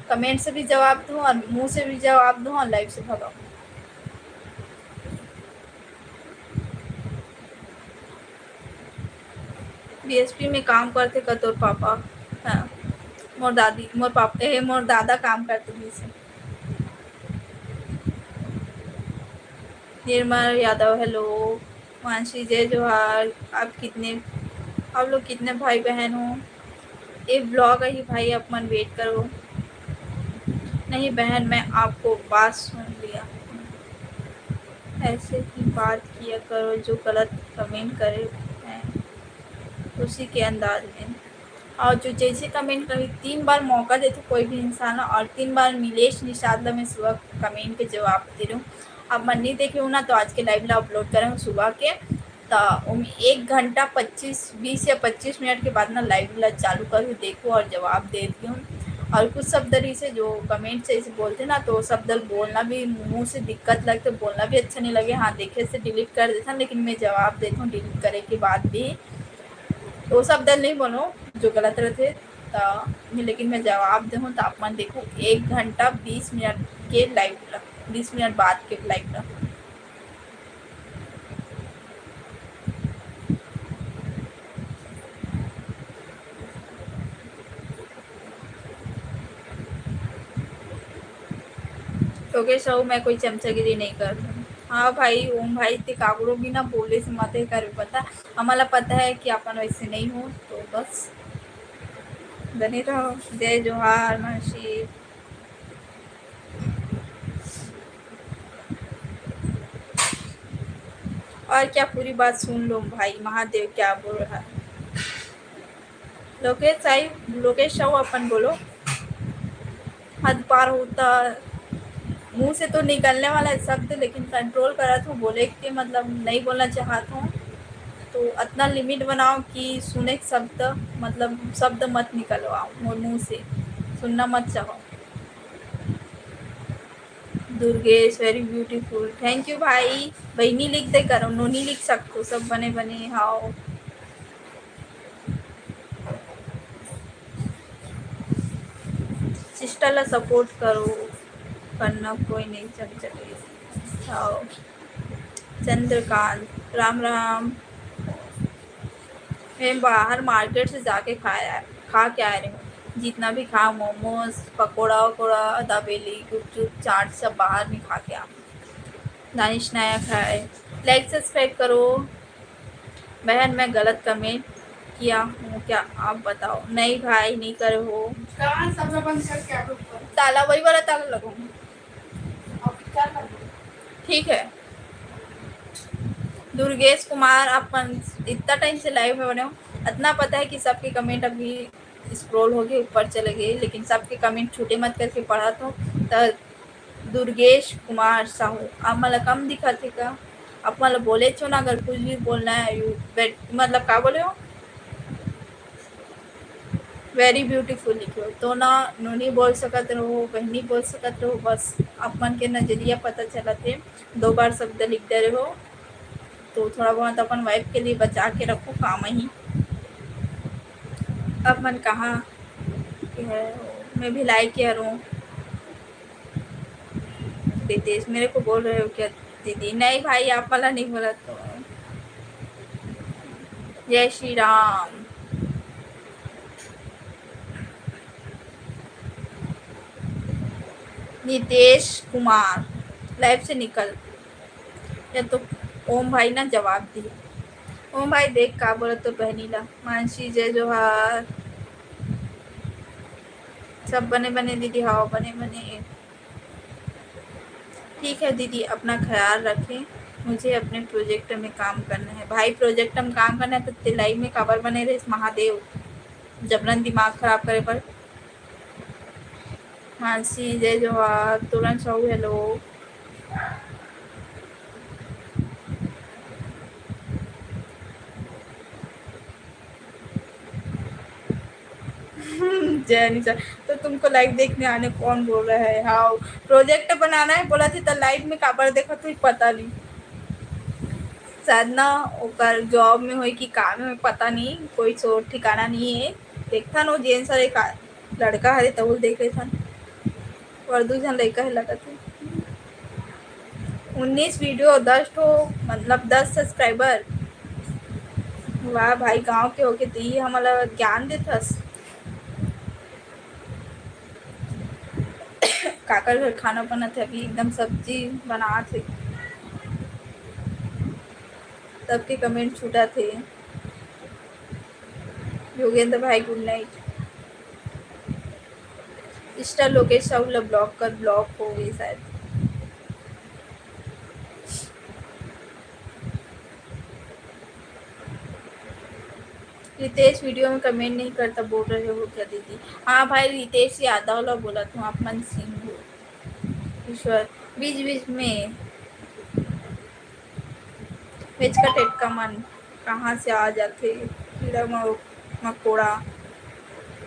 कमेंट से भी जवाब दूँ और मुँह से भी जवाब दूँ और लाइव से भगाऊँ। बीएसपी में काम करथे का तोर पापा? हाँ, मोर दादी, मोर पापा, ए, मोर दादा काम करथे बीएसपी। निर्मल यादव, हेलो। मानसी, जय जोहार। आप कितने, आप लोग कितने भाई बहन हो? ये ब्लॉग ही भाई, आप मन वेट करो। नहीं बहन, मैं आपको बात सुन लिया। ऐसे ही बात किया करो, जो गलत कमेंट करे हैं उसी के अंदाज में। और जो जैसे कमेंट करी, तीन बार मौका देते कोई भी इंसान, और तीन बार नीलेश निषाद ला मैं सुबह कमेंट के जवाब दे रही हूँ। आप मन नहीं देखे हो ना, तो आज के लाइव ला अपलोड करे हूँ सुबह के, तो ओमे एक घंटा पच्चीस, बीस या पच्चीस मिनट के बाद ना लाइव ला चालू करूँ, देखो और जवाब दे दियो। और कुछ शब्द रही से जो कमेंट से ऐसे बोलते ना, तो शब्द बोलना भी मुंह से दिक्कत लगते, बोलना भी अच्छा नहीं लगे। हाँ, देखे से डिलीट कर देता, लेकिन मैं जवाब देता हूँ डिलीट करे के बाद भी। वो शब्द नहीं बोलो जो गलत रहते, तो लेकिन मैं जवाब दे हूँ। तो आप मन देखो, एक घंटा बीस मिनट के लाइव ला, बीस मिनट बाद के लाइव ला। योगेश साहू, मैं कोई चमचागिरी नहीं करता। हाँ भाई, ओम भाई, ते काकरो बिना बोले से मत करे, पता, हमला पता है कि अपन वैसे नहीं हो, तो बस बने रहो। जय जोहार मानसी। और क्या, पूरी बात सुन लो भाई, महादेव क्या बोल रहा है। लोकेश साहू, लोकेश साहू, अपन बोलो। हद पार होता, मुंह से तो निकलने वाला है शब्द, लेकिन कंट्रोल करत हूँ बोले के, मतलब, नहीं बोलना चाहत हूँ। तो इतना लिमिट बनाओ कि सुने के शब्द, मतलब, शब्द मत निकलवाओ मोर मुंह से, सुनना मत चाहो। Durgesh, very beautiful, thank you भाई। बहिनी लिख दे करो, नोनी लिख सकतो, सब बने बने। हाँ, सिस्टर ला सपोर्ट करो, करना कोई नहीं, चल चले। हाँ, चंद्रकांत, राम राम। मैं बाहर मार्केट से जाके खाया, खा के आ रही हूँ। जितना भी खाओ, मोमोज, पकोड़ा वकोड़ा, दाबेली, गुपचुप, चाट, सब बाहर में खा के आ। दानिश नायक है, लाइक सब्सक्राइब करो। बहन, मैं गलत कमेंट किया हूँ क्या, आप बताओ। नहीं भाई, नहीं करे हो। कहाँ सब बंद करके आप लोग? ताला, वही वाला ताला लगाऊंगी। ठीक है दुर्गेश कुमार, अपन इतना टाइम से लाइव में बने हो, इतना पता है कि सबके कमेंट अभी स्क्रॉल हो गए, ऊपर चले गए, लेकिन सबके कमेंट छोटे मत करके पढ़ा तो। तो दुर्गेश कुमार साहू, आप मन ला कम दिखत हे का? आप मन ला बोले छो ना, अगर कुछ भी बोलना है, यू बेट, मतलब, का बोले हो? Very beautiful लिखे हो तो ना, नोनी बोल सकत रहो, बहनी बोल सकत रहो, बस आप मन के नजरिया पता चलत हे। दो बार शब्द लिख दे रहे हो, तो थोड़ा बहुत अपन वाइफ के लिए बचा के रखो, काम ही। आप मन कहाँ के है? मैं भिलाई के हरहूँ। रितेश मेरे को बोल रहे हो क्या दीदी? नहीं भाई, आप वाला नहीं बोला तो। जय श्री राम। नितेश कुमार, लाइव से निकल। या तो ओम भाई ना जवाब दिए। ओम भाई देख का बोलत तो बहनी ला। मानसी, जय जोहार। सब बने बने दीदी, हाँ, बने बने। ठीक है दीदी, अपना ख्याल रखें, मुझे अपने प्रोजेक्ट में काम करना है। भाई, प्रोजेक्ट में काम करना है तो ते लाइव में काबर बने रहे महादेव, जबरन दिमाग खराब करे पर। मानसी, जय जोहार। तोरण साहू, हेलो। जय निशा, तो तुमको लाइव देखने आने कौन बोल रहा है? हाँ, प्रोजेक्ट बनाना है बोला थी तो लाइव में काबर देखा तू, पता नहीं। शायद ना ओकर जॉब में होई कि काम में होई, पता नहीं, कोई सो ठिकाना नहीं है। देखथन वो जेंट्स हर एक आ-, लड़का हरे तहुल देख लेथन, और दू झन लड़का है लगत है। उन्नीस वीडियो, दस ठो, मतलब दस सब्सक्राइबर। वाह भाई, गांव के होके तो ये हमला ज्ञान देथस। काकर घर खाना बनत हे अभी, एकदम सब्जी बनात हे। सबके कमेंट छूटत हे। योगेंद्र भाई, good night. Insta Lokesh Sahu ला ब्लॉक कर, ब्लॉक हो गई शायद। रितेश वीडियो में कमेंट नहीं करता बोल रहे हो क्या दीदी? हाँ भाई, रितेश यादव ला बोला था, आप मन सिंह हो। ईश्वर, बीच बीच में मेचका टेटका मन कहाँ से आ जाथे, कीड़ा म-, मकोड़ा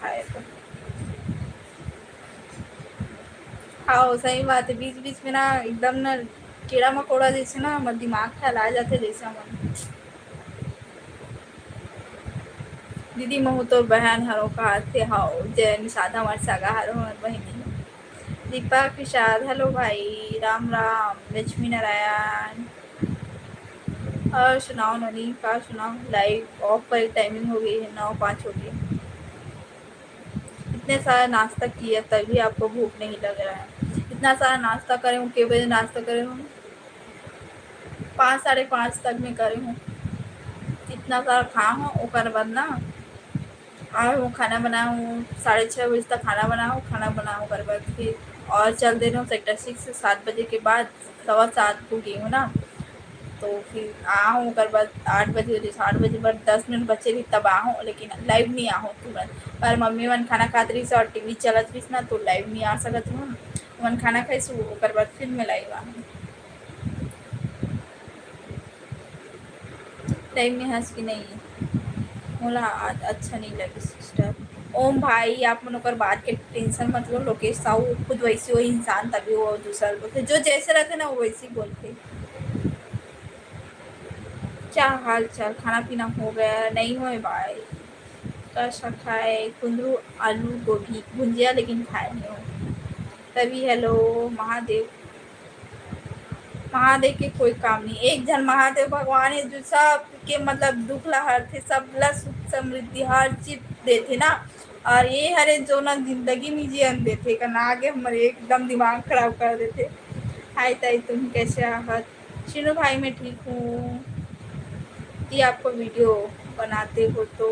खाए तो। हाँ, सही बात है, बीच बीच में ना एकदम ना कीड़ा मकोड़ा जैसे ना हमर दिमाग ख्याल आ जाथे जैसे हमन। दीदी, महू तोर बहन हरो कहाथे, हव, जय निषाद, हमर सगा हरो, हमर बहिनी। दीपक निषाद, हेलो भाई, राम राम, लक्ष्मी नारायण। और सुनाओ नोनी, का सुनाओ? लाइव ऑफ पर टाइमिंग हो गई है, नौ पाँच हो गई। इतने सारा नाश्ता किया तभी आपको भूख नहीं लग रहा है। इतना सारा नाश्ता करे हूँ, के बजे नाश्ता करे हूँ? पाँच, साढ़े पाँच तक में करे हूँ। इतना सारा खा हूँ, ओकर बाद ना आए हूँ, खाना बनाए हूँ, साढ़े छः बजे तक खाना बनाए हूँ, खाना बनाए हूँ, ओकर बाद फिर और चल दे रहे हूँ सेक्टर सिक्स से सात बजे के बाद, सवा सात को गई हूँ ना, तो फिर आ हूँ, ओकर बाद आठ बजे, जैसे आठ बजे बाद दस मिनट बचे रही तब आ हूँ, लेकिन लाइव नहीं आ हूँ तुरंत। पर मम्मी मन खाना खात रही और टीवी चलत रही ना, तो लाइव नहीं आ सकत हूँ। मन खाना खाइस, ओकर बाद फिर मैं लाइव आ हूँ। लाइव में हंस की नहीं, मोला आज अच्छा नहीं लगे सिस्टर। ओम भाई, आप मन ओकर बात के टेंशन मत लो, लोकेश साहू खुद वैसे वही इंसान, तभी वो दूसरा बोलते, जो जैसे रहते ना वो वैसे ही बोलते। क्या हाल चाल, खाना पीना हो गया? नहीं होए भाई, का सा खाए, कुंदरू आलू गोभी भुंजिया, लेकिन खाए नहीं हो। रवि, हेलो। महादेव, महादेव के कोई काम नहीं, एक झन महादेव भगवान है जो सब के मतलब दुख ला हरथे, सब ला सुख समृद्धि हर चीज देथे ना। और ये हरे जो ना जिंदगी में जियन देथे का ना आगे हमर एकदम दिमाग खराब कर देथे। हाय ताई, तुम कैसे आहत? शिनू भाई, मैं ठीक हूँ। ये आपको वीडियो बनाते हो तो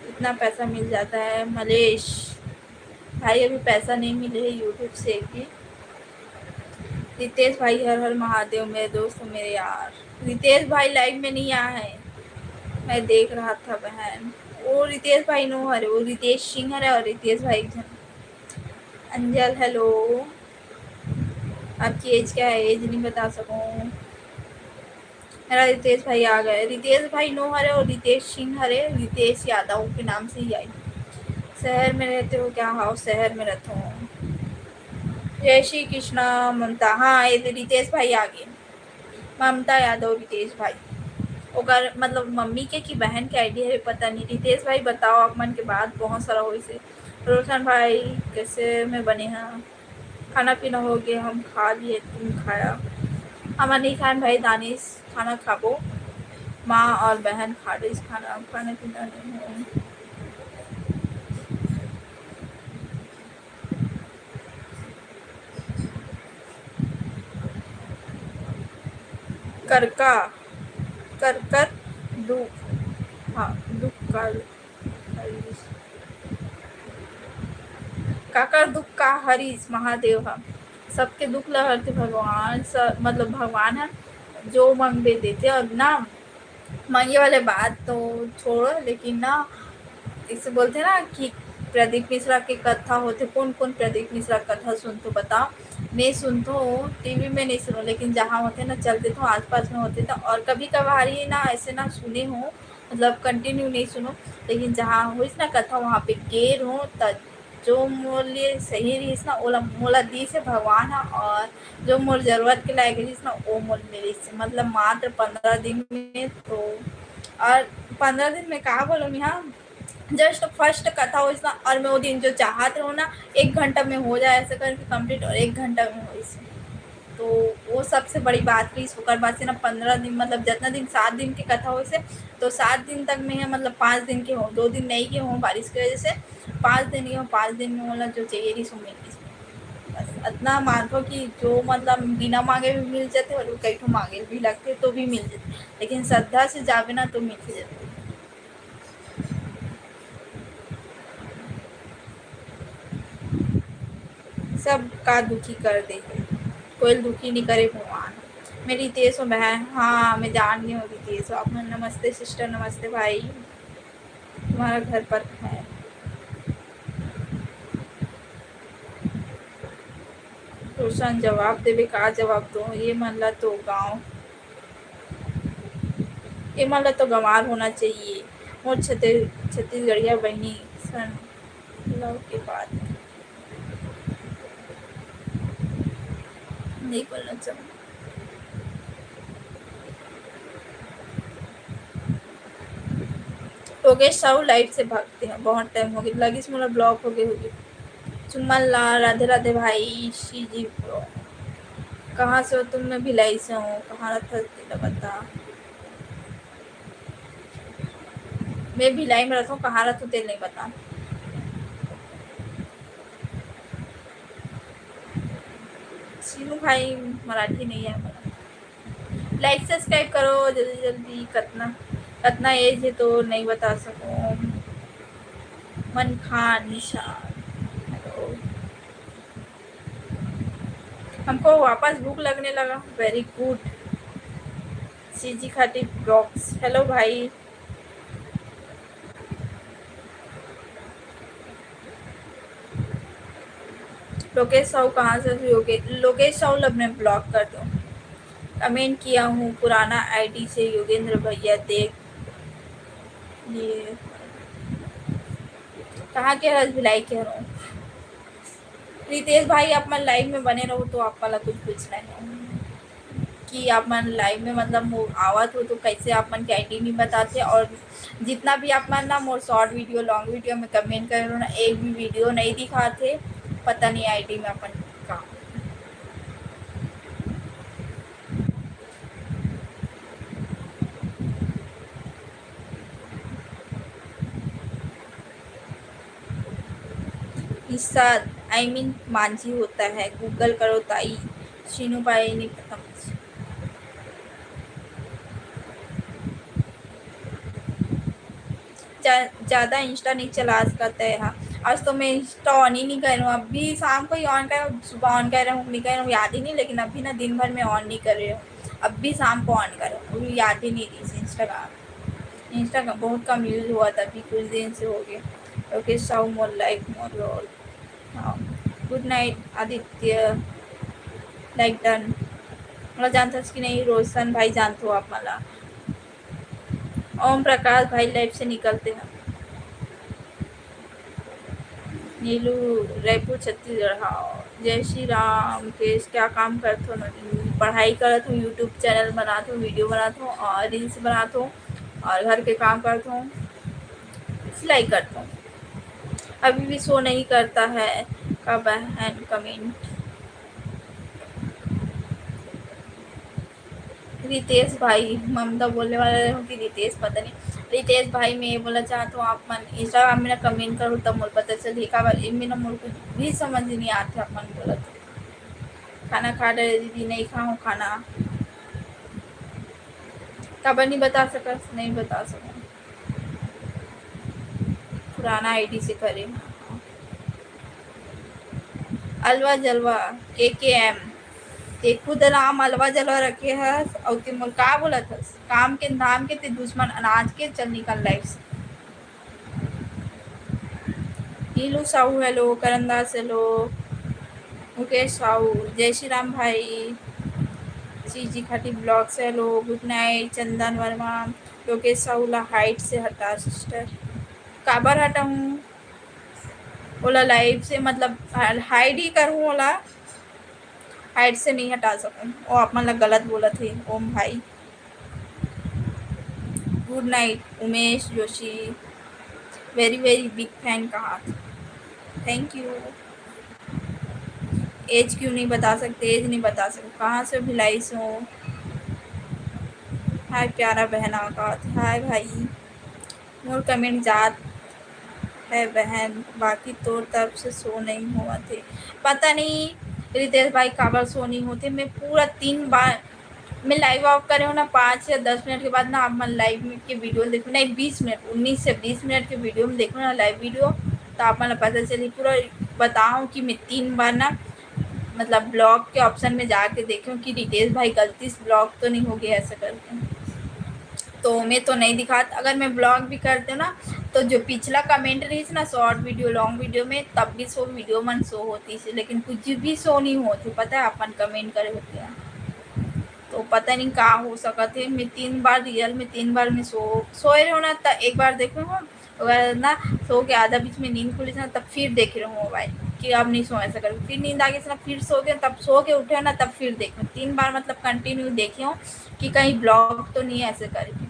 इतना पैसा मिल जाता है। मलेश भाई, अभी पैसा नहीं मिले है YouTube से भी। रितेश भाई, हर हर महादेव, मेरे दोस्त, मेरे यार। रितेश भाई लाइव में नहीं आया है, मैं देख रहा था बहन। वो रितेश भाई नो हरे, वो रितेश सिंह हरे और रितेश भाई एक झन। अंजल, हेलो। आपकी एज क्या है? एज नहीं बता सकूँ। मेरा रितेश भाई आ गए। रितेश भाई नो हरे और रितेश सिंह हरे, रितेश यादव के नाम से ही आई। शहर में रहते हो क्या? हाँ, शहर में रहता हूँ। जय श्री कृष्णा ममता। हाँ, ये रितेश भाई आ गए। ममता यादव, रितेश भाई। ओकर मतलब मम्मी के कि बहन के आईडी है, पता नहीं। रितेश भाई बताओ, आप मन के बात बहुत सारा होइस हे। रोशन भाई, कैसे में बने हैं? खाना पीना हो गया, हम खा लिए, तुम खाया? हमन नहीं खान भाई, दानिश खाना खाबो, माँ और बहन खा रही खाना, खाना पीना नहीं हो। करका, करकत दुख, हाँ, दुख का हरीश। काकर दुख का हरीश महादेव ह? सबके दुख ल हरथे भगवान, स-, मतलब भगवान ह जो मंगबे देथे। और ना मंगे वाले बात तो छोड़ो, लेकिन ना इसे बोलथे ना कि प्रदीप मिश्रा के कथा होथे। कौन कौन प्रदीप मिश्रा कथा सुनथो बताओ? मैं सुनथो, टीवी में नहीं सुनो, लेकिन जहाँ होथे ना चलथे तो आसपास में होथे तो, और कभी कभार ही ना ऐसे ना सुने हो मतलब continue नहीं सुनों, लेकिन जहाँ होइस ना कथा, वहाँ पे गे रहूँ, त जो मोर लिए सही रहिस ना, ओला, मोला दीस हे भगवान ह, और जो मोर जरूरत के लायक रहिस ना, वो मोला मिलिस। मतलब मात्र पंद्रह दिन में तो, और पंद्रह दिन में का बोलूँ मैं, हाँ, just first कथा होइस ना, और मैं वो दिन जो चाहत रहूँ ना, एक घंटा में हो जाए ऐसा करके complete, और एक घंटा में होइस। तो वो सबसे बड़ी बात रहिस। ओकर बाद से ना पंद्रह दिन, मतलब जितना दिन, सात दिन के कथा होइस हे, तो सात दिन तक मैं, मतलब पाँच दिन के हों, दो दिन नहीं के हों बारिश की वजह से, पाँच दिन के हों, पाँच दिन में मोला जो चाहिए रहिस वो मिल गइस। बस इतना मानथों कि जो, मतलब बिना मांगे भी मिल जाथे, और कई ठो मांगे भी लगथे तो भी मिल जाथे, लेकिन श्रद्धा से जाबे ना तो मिल जाथे। सबका दुखी कर दे हे, कोई दुखी नहीं करे भगवान। मैं रितेश हूँ बहन। हाँ, मैं जान गई हूँ रितेश। आप, नमस्ते sister, नमस्ते भाई। तुम्हारा घर पर है। रोशन, जवाब देबे का? जवाब दो। ये मन ला तो गाँव, ये मन ला तो गंवार होना चाहिए। मोर छत्ती-, छत्तीसगढ़िया बहिनी सन love के बात नहीं बोलना चाहूँ। योगेश साहू live से भागते हैं, बहुत time हो गया, लगिस मोला block हो गए होगी। सुमन ला राधे राधे भाई, सी जी bro। कहाँ से हो तुम? मैं भिलाई से हूँ। कहाँ रहता तेरा बता? मैं भिलाई में रहता हूँ, कहाँ रहता हूँ तेल नहीं पता। सीनू भाई, मराठी नहीं है हमारा। Like subscribe करो जल्दी जल्दी। कतना, कतना age है तो नहीं बता सको। मन खान निशान, hello। हमको वापस भूख लगने लगा, very good। सीजी खाटी ब्लॉग्स, hello भाई। लोकेश साहू कहाँ से? योगे-, लोकेश साहू ला मैं block कर दूँ। Comment किया हूँ पुराना आईडी से, योगेंद्र भैया देख लिए। कहाँ के हरस? भिलाई के हरस। रितेश भाई, आप मन live में बने रहो तो आप वाला कुछ पूछना है कि आप मन live में, मतलब, मो-, आवत हो तो कैसे आप मन के आईडी नहीं बताते, और जितना भी आप मन ना मोर short video, long video में comment करे रहो ना, एक भी video नहीं दिखाते, पता नहीं आईडी में अपन का। इसाद, I mean मांझी होता है, Google करो ताई, शीनू भाई नहीं पता मुझे। जा-, ज्यादा Insta नहीं चला सकते हैं। आज तो मैं Insta on ही नहीं कर रहा हूँ, अभी शाम को ही on कर, सुबह on कर रहा हूँ, नहीं कर रहा हूँ, याद ही नहीं, लेकिन अभी ना दिन भर में on नहीं कर रही हूँ, अभी शाम को on कर रहा हूँ, अभी याद ही नहीं रही Instagram। Insta का बहुत कम use हुआ था, अभी कुछ दिन से हो गया। Okay, साहू मोर like मोर रोल। हाँ, good night Aditya, like done। मतलब जानते हो कि नहीं, रोशन भाई जानते हो आप मला। ओम प्रकाश भाई live से निकलते हैं। नीलू, रायपुर, छत्तीसगढ़। हाँ, जय श्री राम। केश, क्या काम करत हो? पढ़ाई करत हूँ, YouTube channel बनात हूँ, video बनात हूँ और reels बनात हूँ और घर के काम करत हूँ, सिलाई करत हूँ। अभी भी show नहीं करता है का बहन comment? रितेश भाई, ममता बोलने वाला रहे हो कि रितेश, पता नहीं। रितेश भाई, मैं ये बोलना चाहता हूँ, आप मन Instagram में ना comment करो, तब मोर पता चलही, काबर इनमें ना मोर कुछ भी समझ नहीं आते, आप मन बोलत हो। खाना खा डरे दीदी? नहीं खाऊँ खाना। काबर नहीं बता सकस? नहीं बता सकूँ। पुराना आईडी से करे। अलवा जलवा, के के एम। ते खुद नाम अलवा जलवा रखे हस, अउ ते मोर का बोलत हस? काम के, धाम के, ते दुश्मन अनाज के, चल निकल live से। नीलू साहू, hello। करण दास, hello। मुकेश साहू, जय श्री राम भाई। जी जी खाटी ब्लॉग से हेलो, गुड नाइट। चंदन वर्मा, लोकेश साहू ला हाइट से हटा सिस्टर। काबर हटाऊँ ओला लाइव से, मतलब हाइड ही करूँ ओला, हाइट से नहीं हटा सकूँ। वो आप मन ला गलत बोलत हे ओम भाई। Good night Umesh Joshi, very very big fan कहा। Thank you. एज क्यों नहीं बता सकते? एज नहीं बता सकते। कहाँ से भिलाई से हो? हाय प्यारा बहना का। हाय भाई। मोर कमेंट जात है बहन, बाकी तोर तरफ से शो नहीं होवत हे। पता नहीं रितेश भाई काबर शो नहीं होते। मैं पूरा तीन बार मैं लाइव ऑफ करे हूँ ना, पाँच या दस मिनट के बाद ना आप मन लाइव के वीडियो देखो, नहीं बीस मिनट, उन्नीस से बीस मिनट के वीडियो में देखो ना लाइव वीडियो, तो आप मन ला पता चली। पूरा बताऊँ कि मैं तीन बार ना मतलब ब्लॉग के ऑप्शन में जाके देखूँ कि रितेश भाई गलती से ब्लॉग तो नहीं हो गया ऐसा करके। तो मैं तो नहीं दिखात। अगर मैं ब्लॉग भी करते ना तो जो पिछला कमेंट रही ना शॉर्ट वीडियो लॉन्ग वीडियो में, तब भी शो वीडियो मन शो होती थी, लेकिन कुछ भी शो नहीं होती। पता है अपन कमेंट करे होते हैं तो पता नहीं का हो सकत है। मैं तीन बार रियल में तीन बार मैं सो सोए रहो ना, तो एक बार देखो हम अगर ना सो के आधा बीच में नींद खुली ना, तब फिर देख रहे हो मोबाइल कि अब नहीं सो ऐसा करके। फिर नींद आ गई ना, फिर सो गए, तब सो के उठे ना, तब फिर देखो। तीन बार मतलब कंटिन्यू देखे हो कि कहीं ब्लॉग तो नहीं ऐसे करके।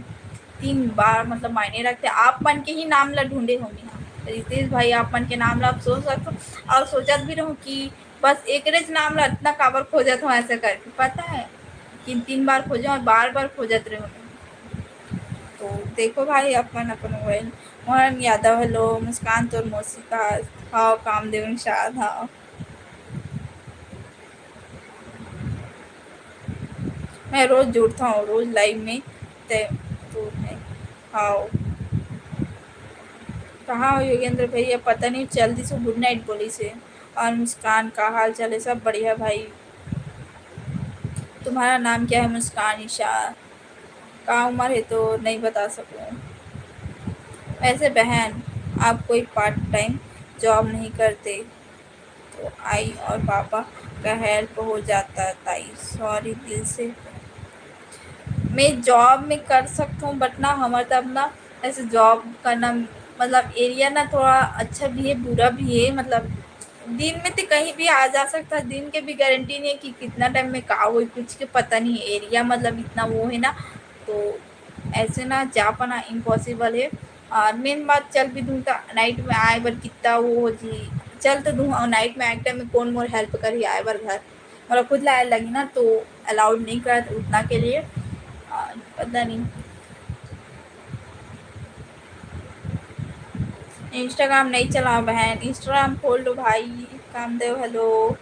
तीन बार मतलब मायने रखते। आप मन के ही नाम ला ढूंढे होंगे यहाँ रितेश भाई, आप मन के नाम ला आप सोच सकते हो। और सोचत भी रहूँ कि बस एकरेच नाम ला इतना काबर खोजत हो ऐसे करके, पता है कि तीन बार खोजे और बार बार खोजत रहे। तो देखो भाई अपन अपन मोबाइल। मोहन यादव हेलो, मुस्कान तोर मौसी का? हाँ कामदेव निषाद। हाँ मैं रोज जुड़ता हूँ रोज लाइव में। ते तो मैं हाँ कहाँ हो योगेंद्र भैया? पता नहीं चल दिस गुड नाइट बोली से। और मुस्कान का हाल चाल है? सब बढ़िया भाई। तुम्हारा नाम क्या है? मुस्कान ईशा। का उम्र है तो नहीं बता सकूँ। वैसे बहन आप कोई पार्ट टाइम जॉब नहीं करते तो आई और पापा का हेल्प हो जाता ताई। सॉरी दिल से। मैं जॉब में कर सकता हूँ बट ना हमारे तब ना ऐसे जॉब करना मतलब एरिया ना थोड़ा अच्छा भी है बुरा भी है। मतलब दिन में तो कहीं भी आ जा सकता है, दिन के भी गारंटी नहीं है कि कितना टाइम में का हो, कुछ के पता नहीं है। एरिया मतलब इतना वो है ना, तो ऐसे ना जा पाना इम्पॉसिबल है। और मेन बात चल भी दूँ तो नाइट में आए बर कितना वो हो जी, चल तो दूँ और नाइट में आए टाइम में कौन मोर हेल्प करी आए बर घर, मतलब खुद लाए लगी ना तो अलाउड नहीं करत उतना के लिए। और पता नहीं इंस्टाग्राम नहीं चलाओ बहन, इंस्टाग्राम खोल लो भाई। Kamdev hello,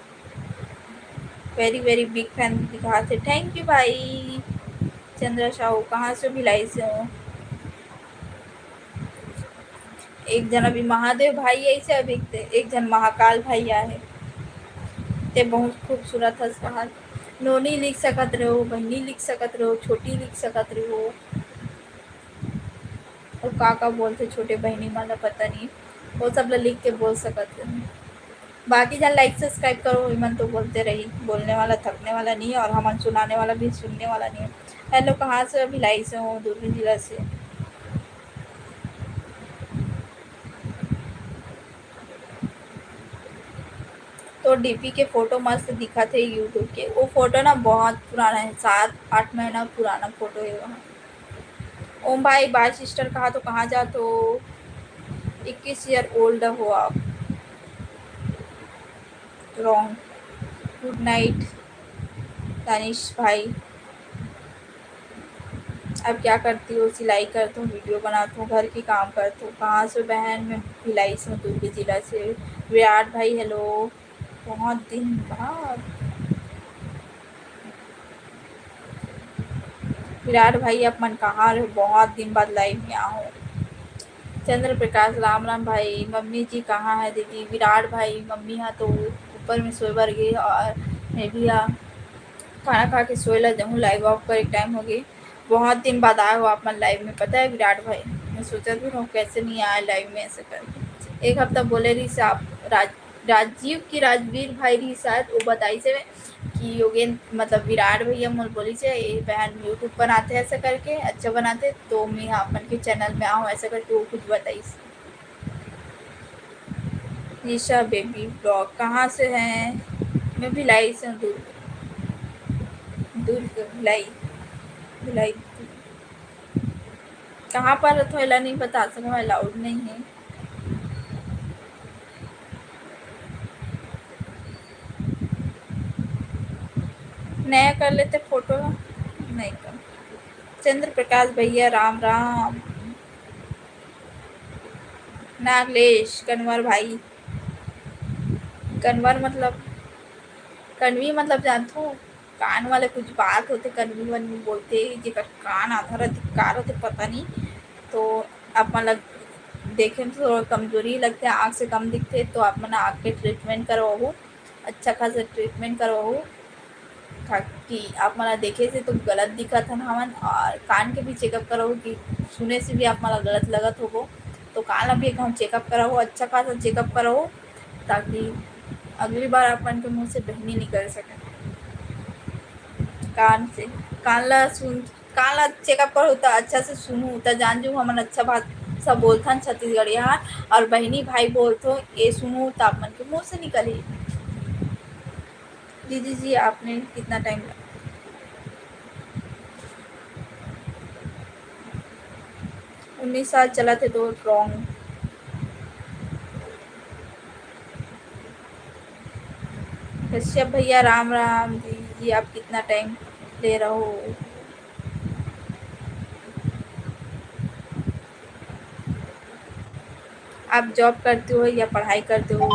very very big fan दिखाते। थैंक यू भाई। चंद्रा साहू कहाँ से भिलाई से हो? एक जन अभी महादेव भाई ऐसे अभी ते एक जन महाकाल भाई आहे। ते बहुत खूबसूरत हस कहा। नोनी लिख सकत रहो, बहनी लिख सकत रहो, छोटी लिख सकत रहो। और का का बोलते छोटे बहनी मन ला पता नहीं, वो सब ला लिख के बोल सकत है। बाकी जन लाइक सब्सक्राइब करो, इमन तो बोलते रही, बोलने वाला थकने वाला नहीं है और हमन सुनाने वाला भी सुनने वाला नहीं है। हेलो, कहाँ से? अभी लाइव से हूँ, दुर्ग जिला से। तो डीपी के फोटो मस्त दिखत है यूट्यूब के। वो फोटो ना बहुत पुराना है, सात आठ महीना पुराना फोटो है वहाँ। ओम भाई, बाय सिस्टर कहा तो कहाँ जात हो? इक्कीस ईयर ओल्ड हो आप। रॉन्ग। गुड नाइट दानिश भाई। अब क्या करती हो? सिलाई करती हूँ, वीडियो बनाती हूँ, घर की काम करती हूँ। कहाँ से बहन? मैं भिलाई से हूँ, दुर्ग जिला से। विराट भाई हेलो, बहुत दिन बाद। विराट भाई आप मन कहाँ रहे? बहुत दिन बाद लाइव में आओ। चंद्र प्रकाश राम राम भाई, मम्मी जी कहाँ है दीदी? विराट भाई मम्मी हा तो ऊपर में सोए बर गे और मैं भी हा खाना खा के सोए ला जाऊँ, लाइव ऑफ करे टाइम हो गई। बहुत दिन बाद आए हो आप मन लाइव में, पता है विराट भाई, मैं सोचत भी रहूँ कैसे नहीं आए लाइव में ऐसे करके। एक हफ्ता बोले रही से आप राज, राजीव की राजवीर भाई रही शायद, वो बताई से कि योगेंद्र, मतलब विराट भैया मोला बोलिस हे, "ये बहन YouTube बनाथे ऐसा करके, अच्छा बनाथे, तो मैं आप मन के चैनल में आऊँ," ऐसा करके वो कुछ बताइस। निशा बेबी ब्लॉग कहाँ से हैं? मैं भिलाई से हूँ, दुर्ग, दुर्ग, भिलाई, भिलाई। कहाँ पर रथो, एला नहीं बता सकूँ, अलाउड नहीं है। नया कर लेते फोटो, नहीं कर। चंद्र प्रकाश भैया, राम राम। नागलेश, कनवर भाई, कनवर मतलब, कनवी मतलब जानथो, कान वाले कुछ बात होथे, कनवी वनवी बोलथे, जेकर कान आधा रथे, का रथे, पता नहीं। तो आप मन ला देखे में थोड़ा कमजोरी लगथे, आँख से कम दिखथे, तो आप मन आँख के ट्रीटमेंट करवाहू, अच्छा खासा ट्रीटमेंट करवाहू, ताकि आप मन ला देखे से तो गलत दिखत हन हमन, और कान के भी चेकअप करवाहू कि सुने से भी आप मन ला गलत लगत होबो, तो कान ला भी एक हम चेकअप करवाहू, अच्छा खासा चेकअप करवाहू, ताकि अगली बार आप मन के मुँह से बहनी निकल सके। कान से, कान ला सुन, कान ला चेकअप करहू त अच्छा से सुनहू, त जान जू हमन अच्छा भाषा बोलथन छत्तीसगढ़िया ह, और बहिनी भाई बोलथो, ये सुनहू त आप मन के मुँह से निकलही। दीदी जी, आपने कितना टाइम लगा? उन्नीस साल चलत हे तो रॉन्ग। कश्यप भैया, राम राम। दीदी जी, आप कितना टाइम ले रहो? आप जॉब करते हो या पढ़ाई करते हो?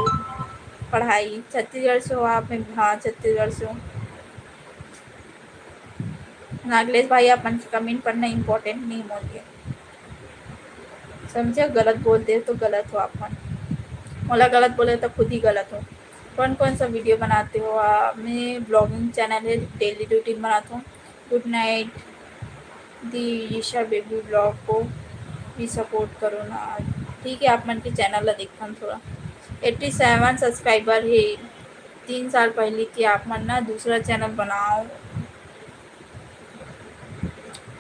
पढ़ाई। छत्तीसगढ़ से हो आप? मैं, हाँ, छत्तीसगढ़ से हूँ। नागलेश भाई, आप मन के कमेंट पढ़ना इंपॉर्टेंट नहीं मोर लिए, समझे? गलत बोलते हो तो गलत हो आप मन। मोला गलत बोले तो खुद ही गलत हो। कौन कौन सा वीडियो बनाते हो आप? मैं ब्लॉगिंग चैनल है, डेली रूटीन बनाता हूँ। गुड नाइट। दी ईशा बेबी ब्लॉग को भी सपोर्ट करो ना। ठीक है, आप मन के चैनल ला देखथन थोड़ा। एट्टी सेवन सब्सक्राइबर है। तीन साल पहले कि आप मन ना दूसरा चैनल बनाओ,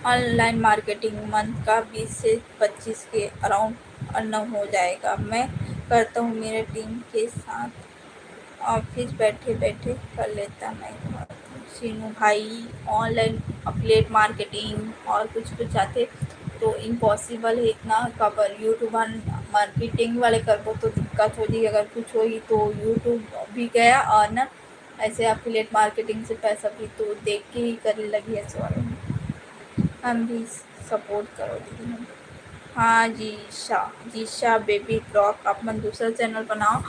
ऑनलाइन मार्केटिंग मंथ का बीस से पच्चीस के अराउंड अर्न हो जाएगा। मैं करता हूँ मेरे टीम के साथ, ऑफिस बैठे बैठे कर लेता मैं। सीनू भाई, ऑनलाइन अफिलिएट मार्केटिंग और कुछ कुछ आते तो इम्पॉसिबल है इतना, काबर यूट्यूब मार्केटिंग वाले करबो तो दिक्कत हो जाएगी। अगर कुछ होही तो यूट्यूब भी गया और ना ऐसे अफिलिएट मार्केटिंग से पैसा भी तो देख के ही करे लगी ऐसे वाले। हम भी सपोर्ट करो दीदी हम। हाँ, जीशा, जीशा बेबी ब्लॉग, आप मन दूसरा चैनल बनाओ,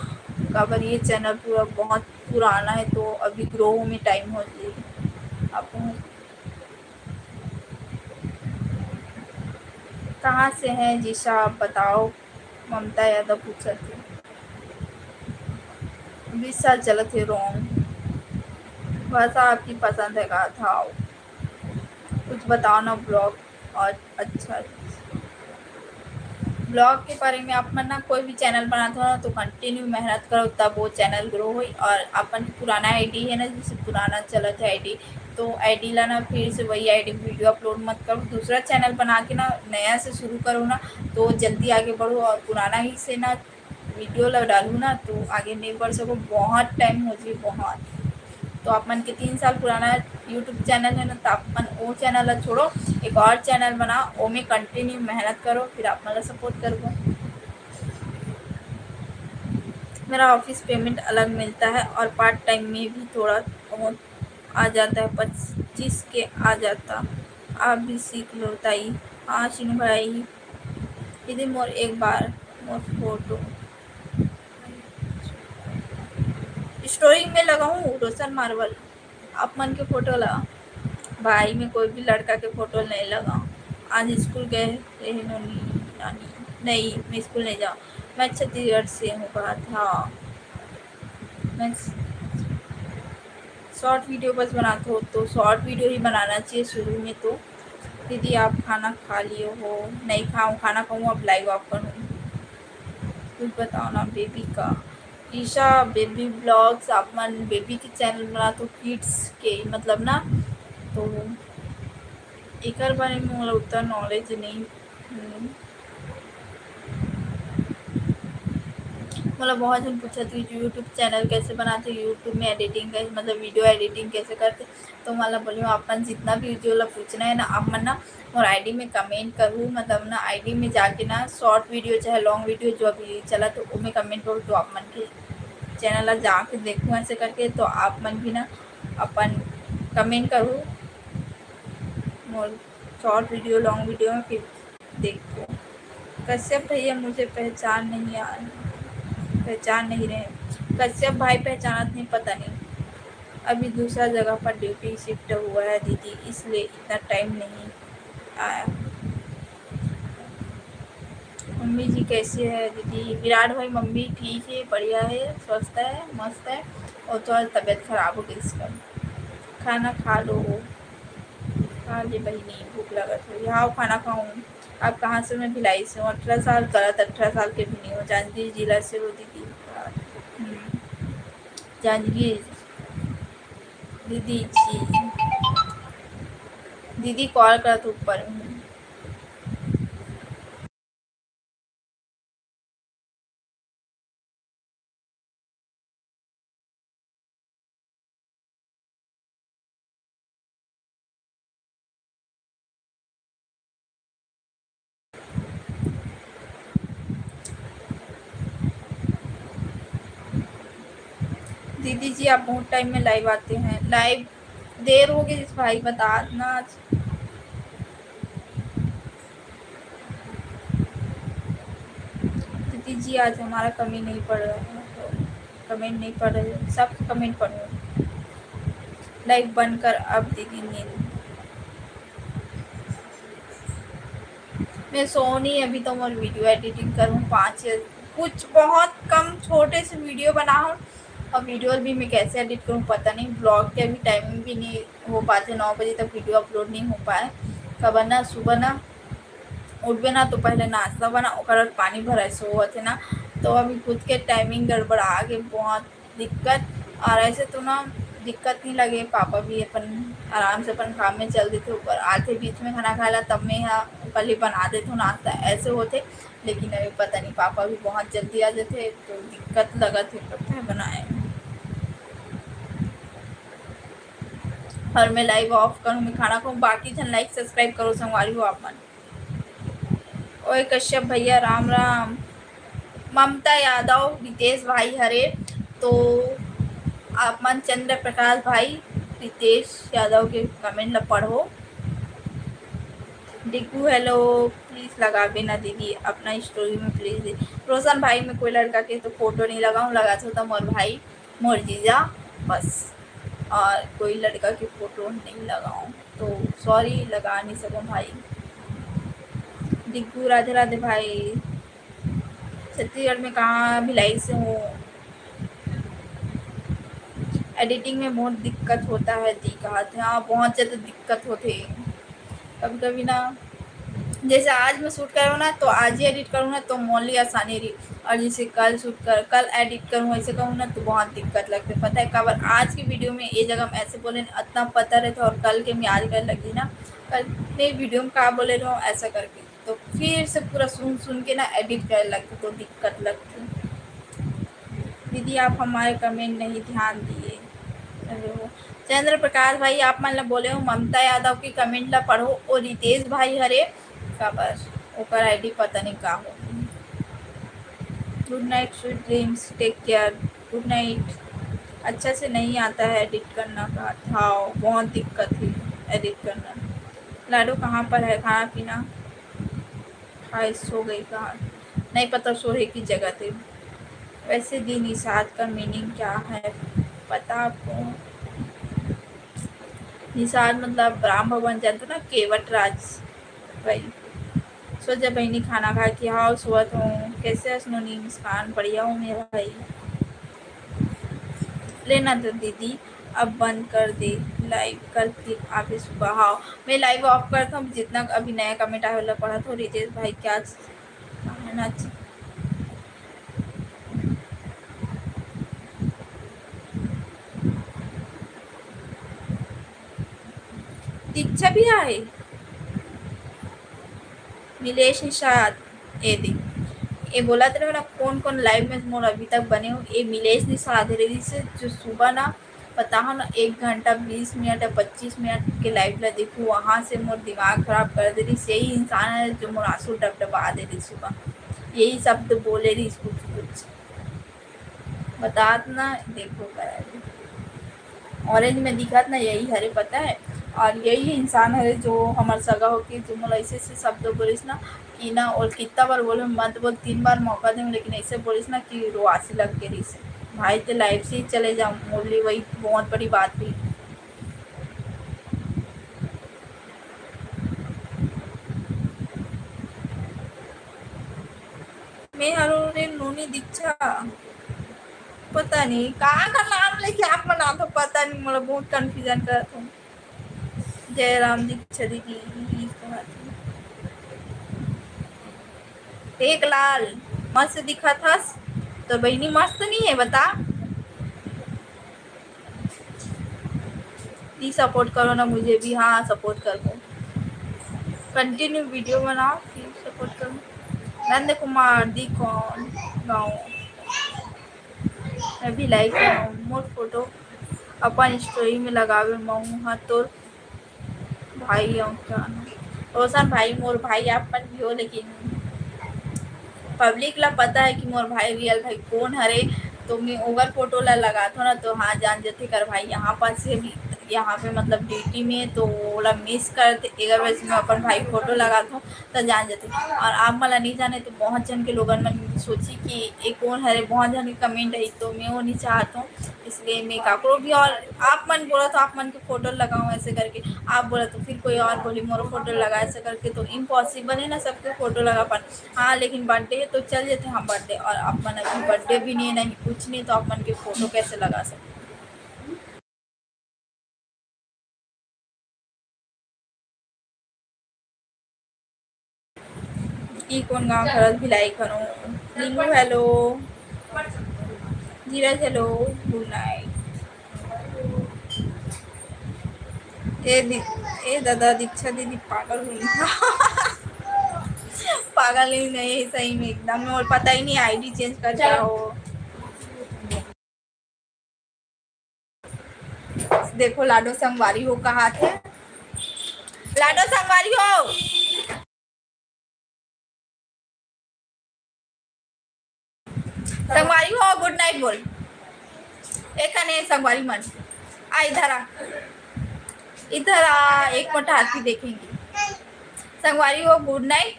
काबर ये चैनल पूरा बहुत पुराना है, तो अभी ग्रो में टाइम हो जाए। आप कहाँ से हैं जीशा, आप बताओ, ममता यादव पूछत हे। बीस साल चलत हे रॉन्ग। भाषा आपकी पसंद है का? था कुछ बताओ ना ब्लॉग। और अच्छा, ब्लॉग के बारे में आप मन ना कोई भी चैनल बनात हो ना तो कंटिन्यू मेहनत करो, तब वो चैनल ग्रो होई। और अपन पुराना आईडी है ना, जैसे पुराना चलत है आईडी, तो आईडी ला ना फिर से वही आईडी वीडियो अपलोड मत करो, दूसरा चैनल बना के ना नया से शुरू करो ना, तो जल्दी आगे बढ़ो। और पुराना ही से ना वीडियो ला डालू ना तो आगे नहीं बढ़ सको, बहुत टाइम हो जी, बहुत। तो आप मन के तीन साल पुराना यूट्यूब चैनल है ना, तो आप मन वो चैनल ला छोड़ो, एक और चैनल बना, ओमे कंटिन्यू मेहनत करो, फिर आप मन ला सपोर्ट करबो। मेरा ऑफिस पेमेंट अलग मिलता है और पार्ट टाइम में भी थोड़ा बहुत आ जाता है, पच्चीस के आ जाता। आप भी सीख लो ताई। हाँ, शीनू भाई, दीदी मोर एक बार मोर फोटो स्टोरी में लगाऊं रोशन मार्वल? आप मन के फोटो ला भाई, मैं कोई भी लड़का के फोटो नहीं लगाऊं। आज स्कूल गए रहे नोनी, नानी? नहीं, मैं स्कूल नहीं जाऊँ। मैं छत्तीसगढ़ से हूँ, बात। हाँ, मैं शॉर्ट वीडियो बस बनाते हो तो शॉर्ट वीडियो ही बनाना चाहिए शुरू में तो। दीदी आप खाना खा लिए हो? नहीं खाऊँ, खाना खाऊँ, अब लाइव ऑफ करूँ। कुछ बताओ ना बेबी का। ईशा बेबी ब्लॉग्स, आप मन बेबी के चैनल बनाथो, किड्स के मतलब ना, तो एकर बारे में मोला उतना नॉलेज नहीं। हम्म। मोला बहुत झन पूछत कि YouTube चैनल कैसे बनाथे, YouTube में एडिटिंग कैसे, मतलब वीडियो एडिटिंग कैसे करथे, तो मोला बोलियो, आप मन जितना भी जो ला पूछना है ना, आप मन ना मोर आईडी में कमेंट करू, मतलब ना आईडी में जाके ना शॉर्ट वीडियो चाहे लॉन्ग वीडियो जो अभी चलत हे, ओमे कमेंट करू, तो आप मन के चैनल ला जाके देखू ऐसे करके, तो आप मन भी ना अपन कमेंट करू मोर शॉर्ट वीडियो, लॉन्ग वीडियो में, फिर देखो। कश्यप भैया मुझे पहचान नहीं आ, पहचान नहीं रहे। कश्यप भाई पहचानत नहीं, पता नहीं, अभी दूसरा जगह पर ड्यूटी शिफ्ट हुआ है दीदी, इसलिए इतना टाइम नहीं आया। मम्मी जी कैसे है दीदी? विराट भाई, मम्मी ठीक है, बढ़िया है, स्वस्थ है, मस्त है। और तो आज तबीयत खराब हो गई इसका। खाना खा लो, खा ले बहिनी, भूख लगत हो। हाँ, खाना खाऊं। आप कहाँ से? मैं भिलाई से हूँ। अठारह साल, गलत, अठारह साल के भी नहीं हो। जांजगीर जिला से हो दीदी। हम्म, जांजगीर। दीदी जी, दीदी कॉल करत ऊपर में। दीदी जी, आप बहुत टाइम में लाइव आते हैं। लाइव देर हो गई भाई, बता ना। दीदी जी, आज हमारा कमी नहीं पड़ रहा है, कमेंट नहीं पढ़ रहे, सबके कमेंट पढ़ रहे। लाइव बंद कर अब दीदी, नींद। मैं सो नहीं, अभी तो मैं वीडियो एडिटिंग करूँ, पाँच या कुछ बहुत कम छोटे से वीडियो बनाऊँ। और वीडियो भी मैं कैसे एडिट करूँ पता नहीं, ब्लॉग के अभी टाइमिंग भी नहीं हो पाते, नौ बजे तक वीडियो अपलोड नहीं हो पाए। काबर ना सुबह ना उठबे ना तो पहले नाश्ता बना, ओकर बाद पानी भराए से होवत हे ना, तो अभी खुद के टाइमिंग गड़बड़ा के बहुत दिक्कत। और ऐसे तो ना दिक्कत नहीं लगे, पापा भी अपन आराम से अपन काम में चल देथे, ऊपर आथे बीच में खाना खाए ला, तब मैं यहाँ ओकर लिए बना देथों नाश्ता, ऐसे होथे। लेकिन अभी पता नहीं, पापा भी बहुत जल्दी आ जाथे तो दिक्कत लगत हे, पता है, बनाए। और मैं लाइव ऑफ करूँ, मैं खाना खाऊँ। बाकी झन लाइक सब्सक्राइब करो संगवारी हो आप मन। ओए कश्यप भैया, राम राम। ममता यादव, रितेश भाई हरे, तो आप मन चंद्र प्रकाश भाई, रितेश यादव के कमेंट ला पढ़ो। डिग्गू, हेलो, प्लीज लगाबे ना दीदी, अपना स्टोरी में प्लीज दे। रोशन भाई, मैं कोई लड़का के तो फोटो नहीं लगाऊं, लगाथों तो मोर भाई, मोर जीजा, बस, और कोई लड़का की फोटो नहीं लगाऊं, तो सॉरी, लगा नहीं सकूं भाई। डिग्गू, राधे राधे भाई। छत्तीसगढ़ में कहाँ? भिलाई से हूँ। एडिटिंग में बहुत दिक्कत होता है दी, कहा थे। हाँ, बहुत ज़्यादा दिक्कत होते हैं कभी कभी ना। जैसे आज मैं शूट करूँ ना, तो आज ही एडिट करूँ ना, तो मोली आसानी रही। और जैसे कल शूट कर, कल एडिट करूँ, ऐसे कहूँ ना, तो बहुत दिक्कत लगते, पता है। काबर आज की वीडियो में ये जगह हम ऐसे बोले, इतना पता रहता, और कल के मैं आज कर लगी ना, कल नई वीडियो में का बोले रहो, ऐसा करके, तो फिर से पूरा सुन सुन के ना एडिट करे लगते, तो दिक्कत लगती। दीदी, आप हमारे कमेंट नहीं ध्यान दिए। हेलो, चंद्र प्रकाश भाई, आप मन ला बोले हो, ममता यादव के कमेंट ला पढ़ो, और रितेश भाई हरे, काबर ओकर आईडी पता नहीं का हो। गुड नाइट, स्वीट ड्रीम्स, टेक केयर, गुड नाइट। अच्छा से नहीं आता है एडिट करना का, हाँ, बहुत दिक्कत है एडिट करना। लाडो कहाँ पर है? खाना पीना खाए सो गई कहाँ? नहीं पता सो रही की जगह थे। वैसे दी, निषाद का मीनिंग क्या है पता आपको? निषाद मतलब राम भगवान जानते ना, केवट राज भाई। सो जा बहिनी, खाना खा के, हाँ, सोवत हूँ। कैसे हस नोनी मुस्कान? बढ़िया हूँ मेरा भाई। लेना तो दीदी, अब बंद कर दे लाइव, कल फिर आबे सुबह। हाँ, मैं लाइव ऑफ करता हूँ, जितना अभी नया कमेंट आए वाला पढ़ा तो रितेश भाई क्या कहना चाहिए? दीक्षा भी आए, मिलेश निषाद, ए दे, ए बोलत रहे ना, कौन कौन live में मोर अभी तक बने हो, ए मिलेश निषाद रहिस हे, जो सुबह ना, पता हो ना, एक घंटा बीस मिनट या पच्चीस मिनट के live ला देखू, वहाँ से मोर दिमाग खराब कर दे रहिस। यही इंसान है जो मोर आंसू डबडबा दे रहिस सुबह, यही शब्द बोले रहिस कुछ कुछ। बतात ना, देखो करा दे। Orange में दिखत ना, यही हरे, पता है। और यही इंसान हरे जो हमर सगा होके जो मोला ऐसे ऐसे शब्द बोलिस ना कि ना, और कितना बार बोले, मत बोल, तीन बार मौका दे, लेकिन ऐसे बोलिस ना कि रोआसी लग के रहिस। भाई ते live से ही चले जाओ, मोर लिए वही बहुत बड़ी बात हुई। मैं हरो रे नोनी दीक्षा, पता नहीं कहाँ का नाम लेके आप मन आथो, पता नहीं, मोला बहुत confusion करत हो। जय राम दीक्षा दीदी, एक लाल मस्त दिखत हस, तो बहिनी मस्त नहीं है, बता। प्लीज support करो ना मुझे भी। हाँ, support कर दो, continue video बनाओ, प्लीज support करो। नंद कुमार दी कौन गाँव, मैं भी like बनाऊँ। मोर फोटो अपन story में लगावे, महू हा तोर भाई हो क्या ना? रोशन भाई, मोर भाई आप मन भी हो, लेकिन public ला पता है कि मोर भाई, real भाई कौन हरे, तो मैं ओकर फोटो ला लगाथो ना, तो हाँ, जान जथे कर भाई यहाँ पास से भी, यहाँ पे मतलब duty में, तो ओला miss करथे, एकर वजह से मैं अपन भाई फोटो लगाथो, तो जान जथे। और आप मन ला नहीं जाने, तो बहुत जन के लोगन मन सोची कि ये कौन हरे, बहुत जन के comment आई, तो मैं वो नहीं चाहत हूँ, इसलिए मैं काकरो भी, और आप मन बोला तो आप मन के फोटो लगाऊं ऐसे करके, आप बोला तो फिर कोई और बोली मोर फोटो लगा ऐसे करके, तो impossible है ना सबके फोटो लगा पाना। हाँ, लेकिन birthday है तो चल जाते हैं birthday, और आप मन अभी birthday भी नहीं है, नहीं कुछ नहीं, तो आप मन के फोटो कैसे लगा सकते? ई कौन गाँव हरस भिलाई करो? नीलू hello, धीरज hello, good night। ए दी-, ए दादा दीक्षा दीदी पागल हुई। पागल ही नहीं है सही में एकदम, और पता ही नहीं आईडी चेंज कर क्या हो। देखो लाडो संगवारी हो कहा थे, लाडो संगवारी हो, संगवारी हो good night बोल। एक ने संगवारी मन आ इधर आ, इधर आ, एक मोटा हाथी देखेंगे। संगवारी हो good night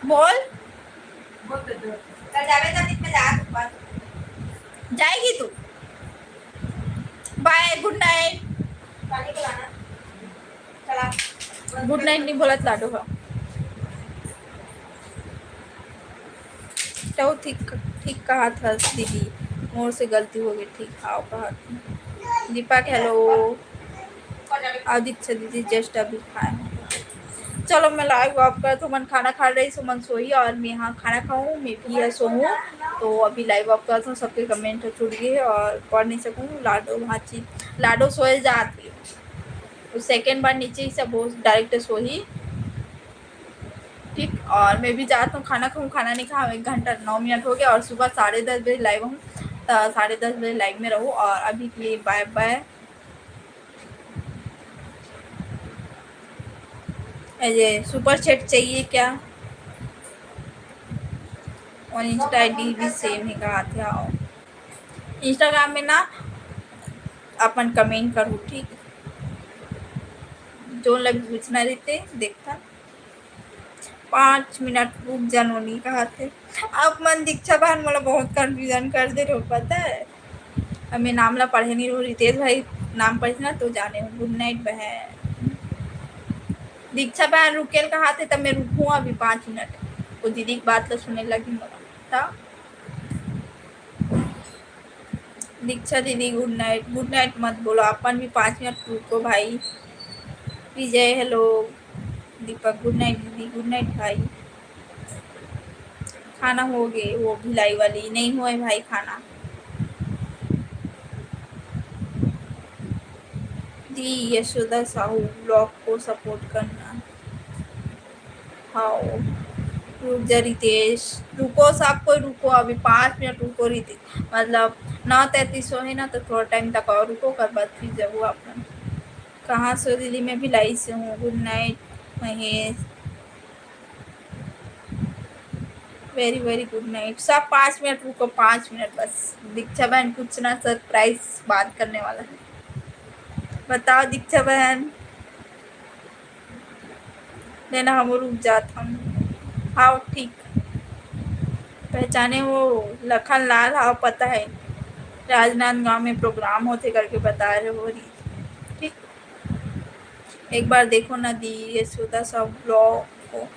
बोल। जाएगी तू? Bye, good night। Good night नहीं बोलत लाडो हा। तो ठीक, ठीक कहा था दीदी, मोर से गलती हो गई। ठीक, आओ कहा था। दीपक hello। आ दीक्षा दीदी just अभी खाए हैं। चलो मैं live off करत हूँ, मन खाना खा रही सो मन सोही और मैं यहाँ खाना खाऊँ, मैं भी यहाँ सोहूँ। तो अभी live off करत हूँ, सबके comment छूट गए है और पढ़ नहीं सकूँ। लाडो भाची, लाडो सोए जाती है तो second बार नीचे ही सब direct सोही। ठीक, और मैं भी जाता हूँ खाना खाऊँ, खाना नहीं खाऊँ, एक घंटा नौ मिनट हो गया और सुबह साढ़े दस बजे live हूँ, तो साढ़े दस बजे live में रहूँ और अभी के लिए bye bye। ये super chat चाहिए क्या? और Insta ID भी same है कहा थे। आओ Instagram में ना अपन comment करूँ, ठीक, जो लग पूछना रहते देखता। पाँच मिनट रुक जानो नहीं कहा थे। आप मन दीक्षा बहन मोला बहुत confusion कर दे रहो, पता है। अब मैं नाम ला पढ़े नहीं रहूँ, रितेश भाई नाम पढ़े ना तो जाने हो। Good night बहन। दीक्षा बहन रुकेल कहा थे, तब मैं रुकूँ अभी पाँच मिनट। वो दीदी की बात ला सुने लगी मोला। था दीक्षा दीदी good night। Good night मत बोलो, अपन भी पाँच मिनट रुको भाई। Vijay hello। Deepak good night दीदी, good night भाई। खाना हो गए वो भिलाई वाली? नहीं हुए भाई खाना। यशोदा साहू vlog को support करना। हाँ, रुक जा रितेश, रुको, सब कोई रुको, अभी पाँच मिनट रुको रितेश, मतलब नौ तैंतीस हो है ना, तो थोड़ा टाइम तक और रुको, ओकर बाद फिर जाबो आप मन। कहाँ से हो दीदी? मैं भिलाई से हूँ। Good night Mahesh, very very good night। सब पाँच मिनट रुको, पाँच मिनट बस। दीक्षा बहन कुछ ना surprise बात करने वाला है, बताओ दीक्षा बहन। लेना हम रुक जात हम। हाँ ठीक, पहचाने वो लखन लाल, हाँ पता है, राजनांदगांव में program होथे करके बता रहे हो रही। ठीक, एक बार देखो ना दी यशोदा साहू vlog को।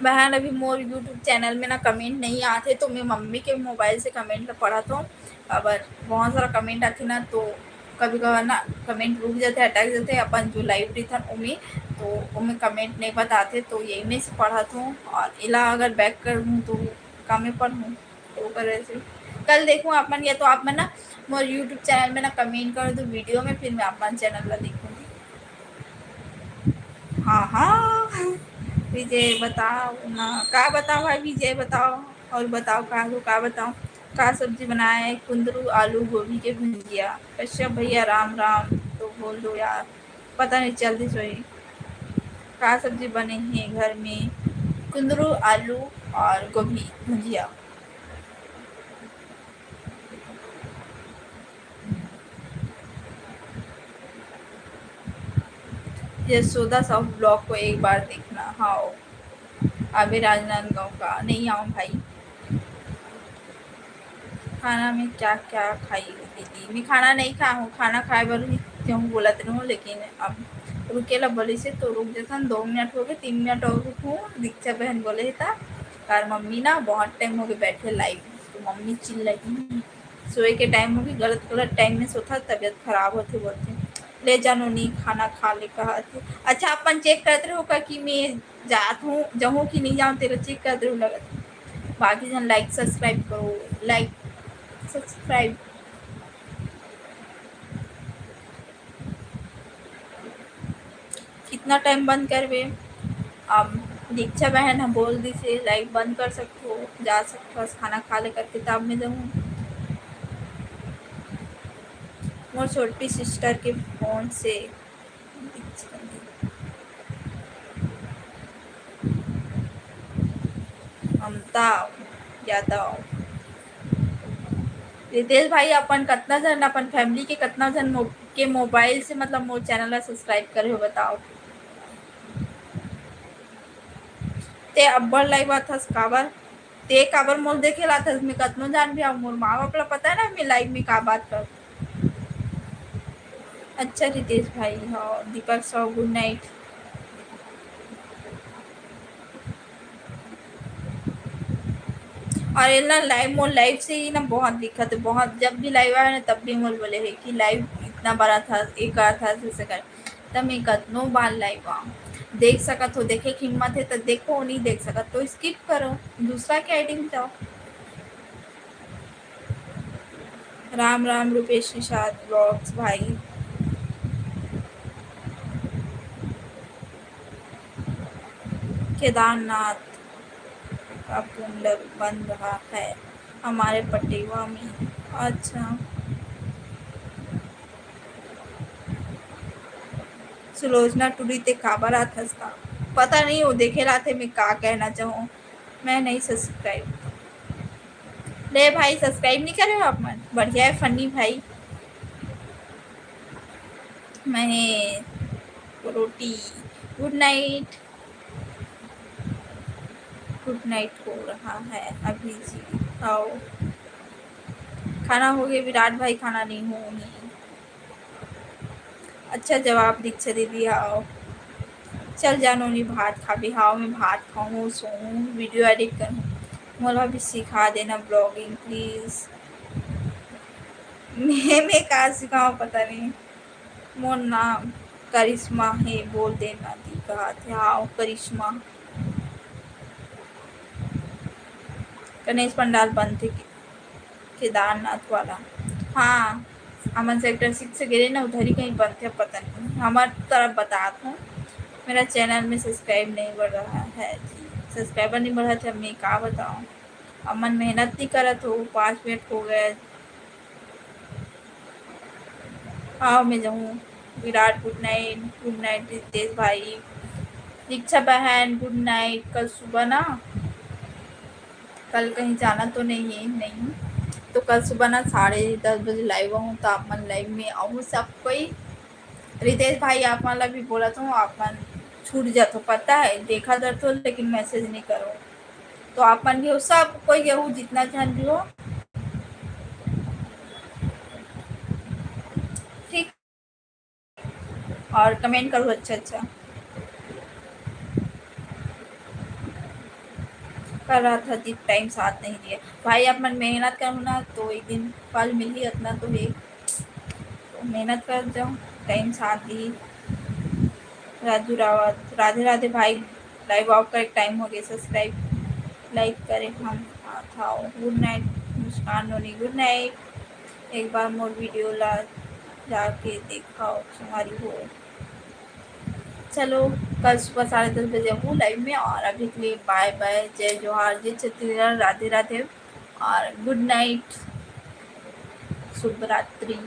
बहन अभी मोर YouTube channel में ना comment नहीं आथे, तो मैं मम्मी के mobile से comment ला पढ़त हूँ। अगर बहुत सारा comment आथे ना, तो कभी कभार ना comment रुक जाथे, अटक जाथे अपन जो live रहिथन ओमे, तो ओमे comment नहीं बताथे, तो यही में से पढ़त हूँ। और एला अगर back कर हूँ तो का में पढ़ूँ, तो ओकर वजह से कल देखूँ आप मन, या तो आप मन ना मोर YouTube channel में ना comment कर दो video में, फिर मैं आप मन channel ला देखूँगी। हाँ हाँ विजय बताओ ना, का बताओ भाई विजय बताओ, और बताओ का हो, का बताओ, का सब्जी बनाए है? कुंदरू आलू गोभी के भुंजिया। कश्यप भैया राम राम तो बोल दो यार, पता नहीं चलती सोई का सब्जी बने है घर में। कुंदरू आलू और गोभी भुंजिया। यशोदा साहू vlog को एक बार देखना। हाँ, अभी राजनांदगांव का नहीं आऊँ भाई। खाना में क्या क्या खाई हो दीदी? मैं खाना नहीं खाया हूँ, खाना खाए बर ही कहूँ बोलत रहूँ, लेकिन अब रुके ला बोले से तो रुक जाता। दो मिनट हो गए, तीन मिनट और रुकूँ, दीक्षा बहन बोले था। यार मम्मी ना बहुत टाइम हो गए बैठे live, तो मम्मी चिल्लाई ही। सोए के टाइम हो गए, गलत गलत टाइम में सोता, तबीयत खराब होते बोलते। ले जानो नहीं खाना खा ले कहा थे। अच्छा अपन check करते रहो का कि मैं जात हूँ, जाऊँ कि नहीं जाऊँ, तेरा check करते रहो लगत। बाकी जन like subscribe करो, like subscribe। कितना टाइम बंद करबे? अब दीक्षा बहन ह बोल दिसे live बंद कर सकथो, जा सकथो, बस खाना खा ले करके तब मैं जाऊँ। मोर छोटी सिस्टर के फोन से। ममता यादव। रितेश भाई, अपन कतना जन, अपन फैमिली के कतना जन मो-, के मोबाइल से, मतलब, मोर चैनल ला सब्सक्राइब करे हो, बताओ। ते अब्बड़ लाइव आथस काबर? ते काबर मोर देखे ला आथस? मैं कतनो जान भी आऊँ, मोर माँ बाप ला पता है ना मैं लाइव में का बात कर। अच्छा रितेश भाई, हाँ, दीपक साहू, गुड नाइट। और ये ना लाइव, मोर लाइव से ही ना बहुत दिक्कत है, बहुत। जब भी लाइव आया ना, तब भी मोर बोले है कि लाइव इतना बड़ा था, एक आ था, ऐसे कर। तब मैं कतनो बार लाइव आऊँ, देख सकत हो, देखे के हिम्मत है तो देखो, नहीं देख सकत तो स्किप करो, दूसरा के आईडी में जाओ। राम राम रुपेश निषाद व्लॉग्स भाई। केदारनाथ का कुंड बन रहा है हमारे पटेवा में। अच्छा, सुलोचना टूरी ते काबर आथस का? पता नहीं, वो देखे लाथे, मैं का कहना चाहूँ, मैं नहीं सब्सक्राइब। ले भाई, सब्सक्राइब नहीं करे हो आप मन? बढ़िया है फनी भाई। मैं रोटी, गुड नाइट। गुड नाइट हो रहा है अभी जी। आओ, खाना हो गया विराट भाई, खाना नहीं हो नहीं। अच्छा जवाब दीक्षा दीदी, आओ। चल जानो नी भात खाबे। हाव, मैं भात खाऊँ, सोऊँ, वीडियो एडिट करूँ। मोला भी सिखा देना ब्लॉगिंग प्लीज। मैं, मैं का सिखाऊँ पता नहीं। मोर नाम करिश्मा हे, बोल देना दी कहा थे। हाव करिश्मा। गणेश पंडाल बनथे के-, केदारनाथ वाला। हाँ, हमन सेक्टर सिक्स से गे रहे ना, उधर ही कहीं बनथे, पता नहीं। हमार तरफ बतात हूँ, मेरा चैनल में सब्सक्राइब नहीं बढ़ रहा है जी, सब्सक्राइबर नहीं बढ़ा थे। मैं का बताऊँ, हमन मेहनत नहीं करत हो, पाँच मिनट हो गए। आओ मैं जाऊँ। विराट, गुड नाइट। गुड नाइट रितेश भाई। दीक्षा बहन, गुड नाइट। कल सुबह ना, कल कहीं जाना तो नहीं है, नहीं तो कल सुबह ना साढ़े दस बजे लाइव आहूँ, तो आप मन लाइव में आहू सब कोई। रितेश भाई, आप मन ला भी बोलत हूँ, आप मन छूट जात हो, पता है, देखा जात हो लेकिन मैसेज नहीं करो। तो आप मन भी हो, सब कोई गेहूँ जितना झन भी हो, ठीक, और कमेंट करो अच्छा अच्छा। कर रहा था जी, टाइम साथ नहीं दिया भाई, आप मन मेहनत करो ना तो एक दिन फल मिलही, इतना तो है। तो मेहनत कर जाओ, टाइम साथ दी। राजू रावत, राधे राधे भाई, लाइव आउट का एक टाइम हो गया, सब्सक्राइब लाइक करे हम था। गुड नाइट मुस्कान नोनी, गुड नाइट। एक बार मोर वीडियो ला जाके देखा संगवारी हो। चलो, कल सुबह साढ़े दस बजे हूँ लाइव में, और अभी के लिए बाय बाय, जय जोहार, जय छत्तीसगढ़, राधे राधे और गुड नाइट, शुभ रात्रि।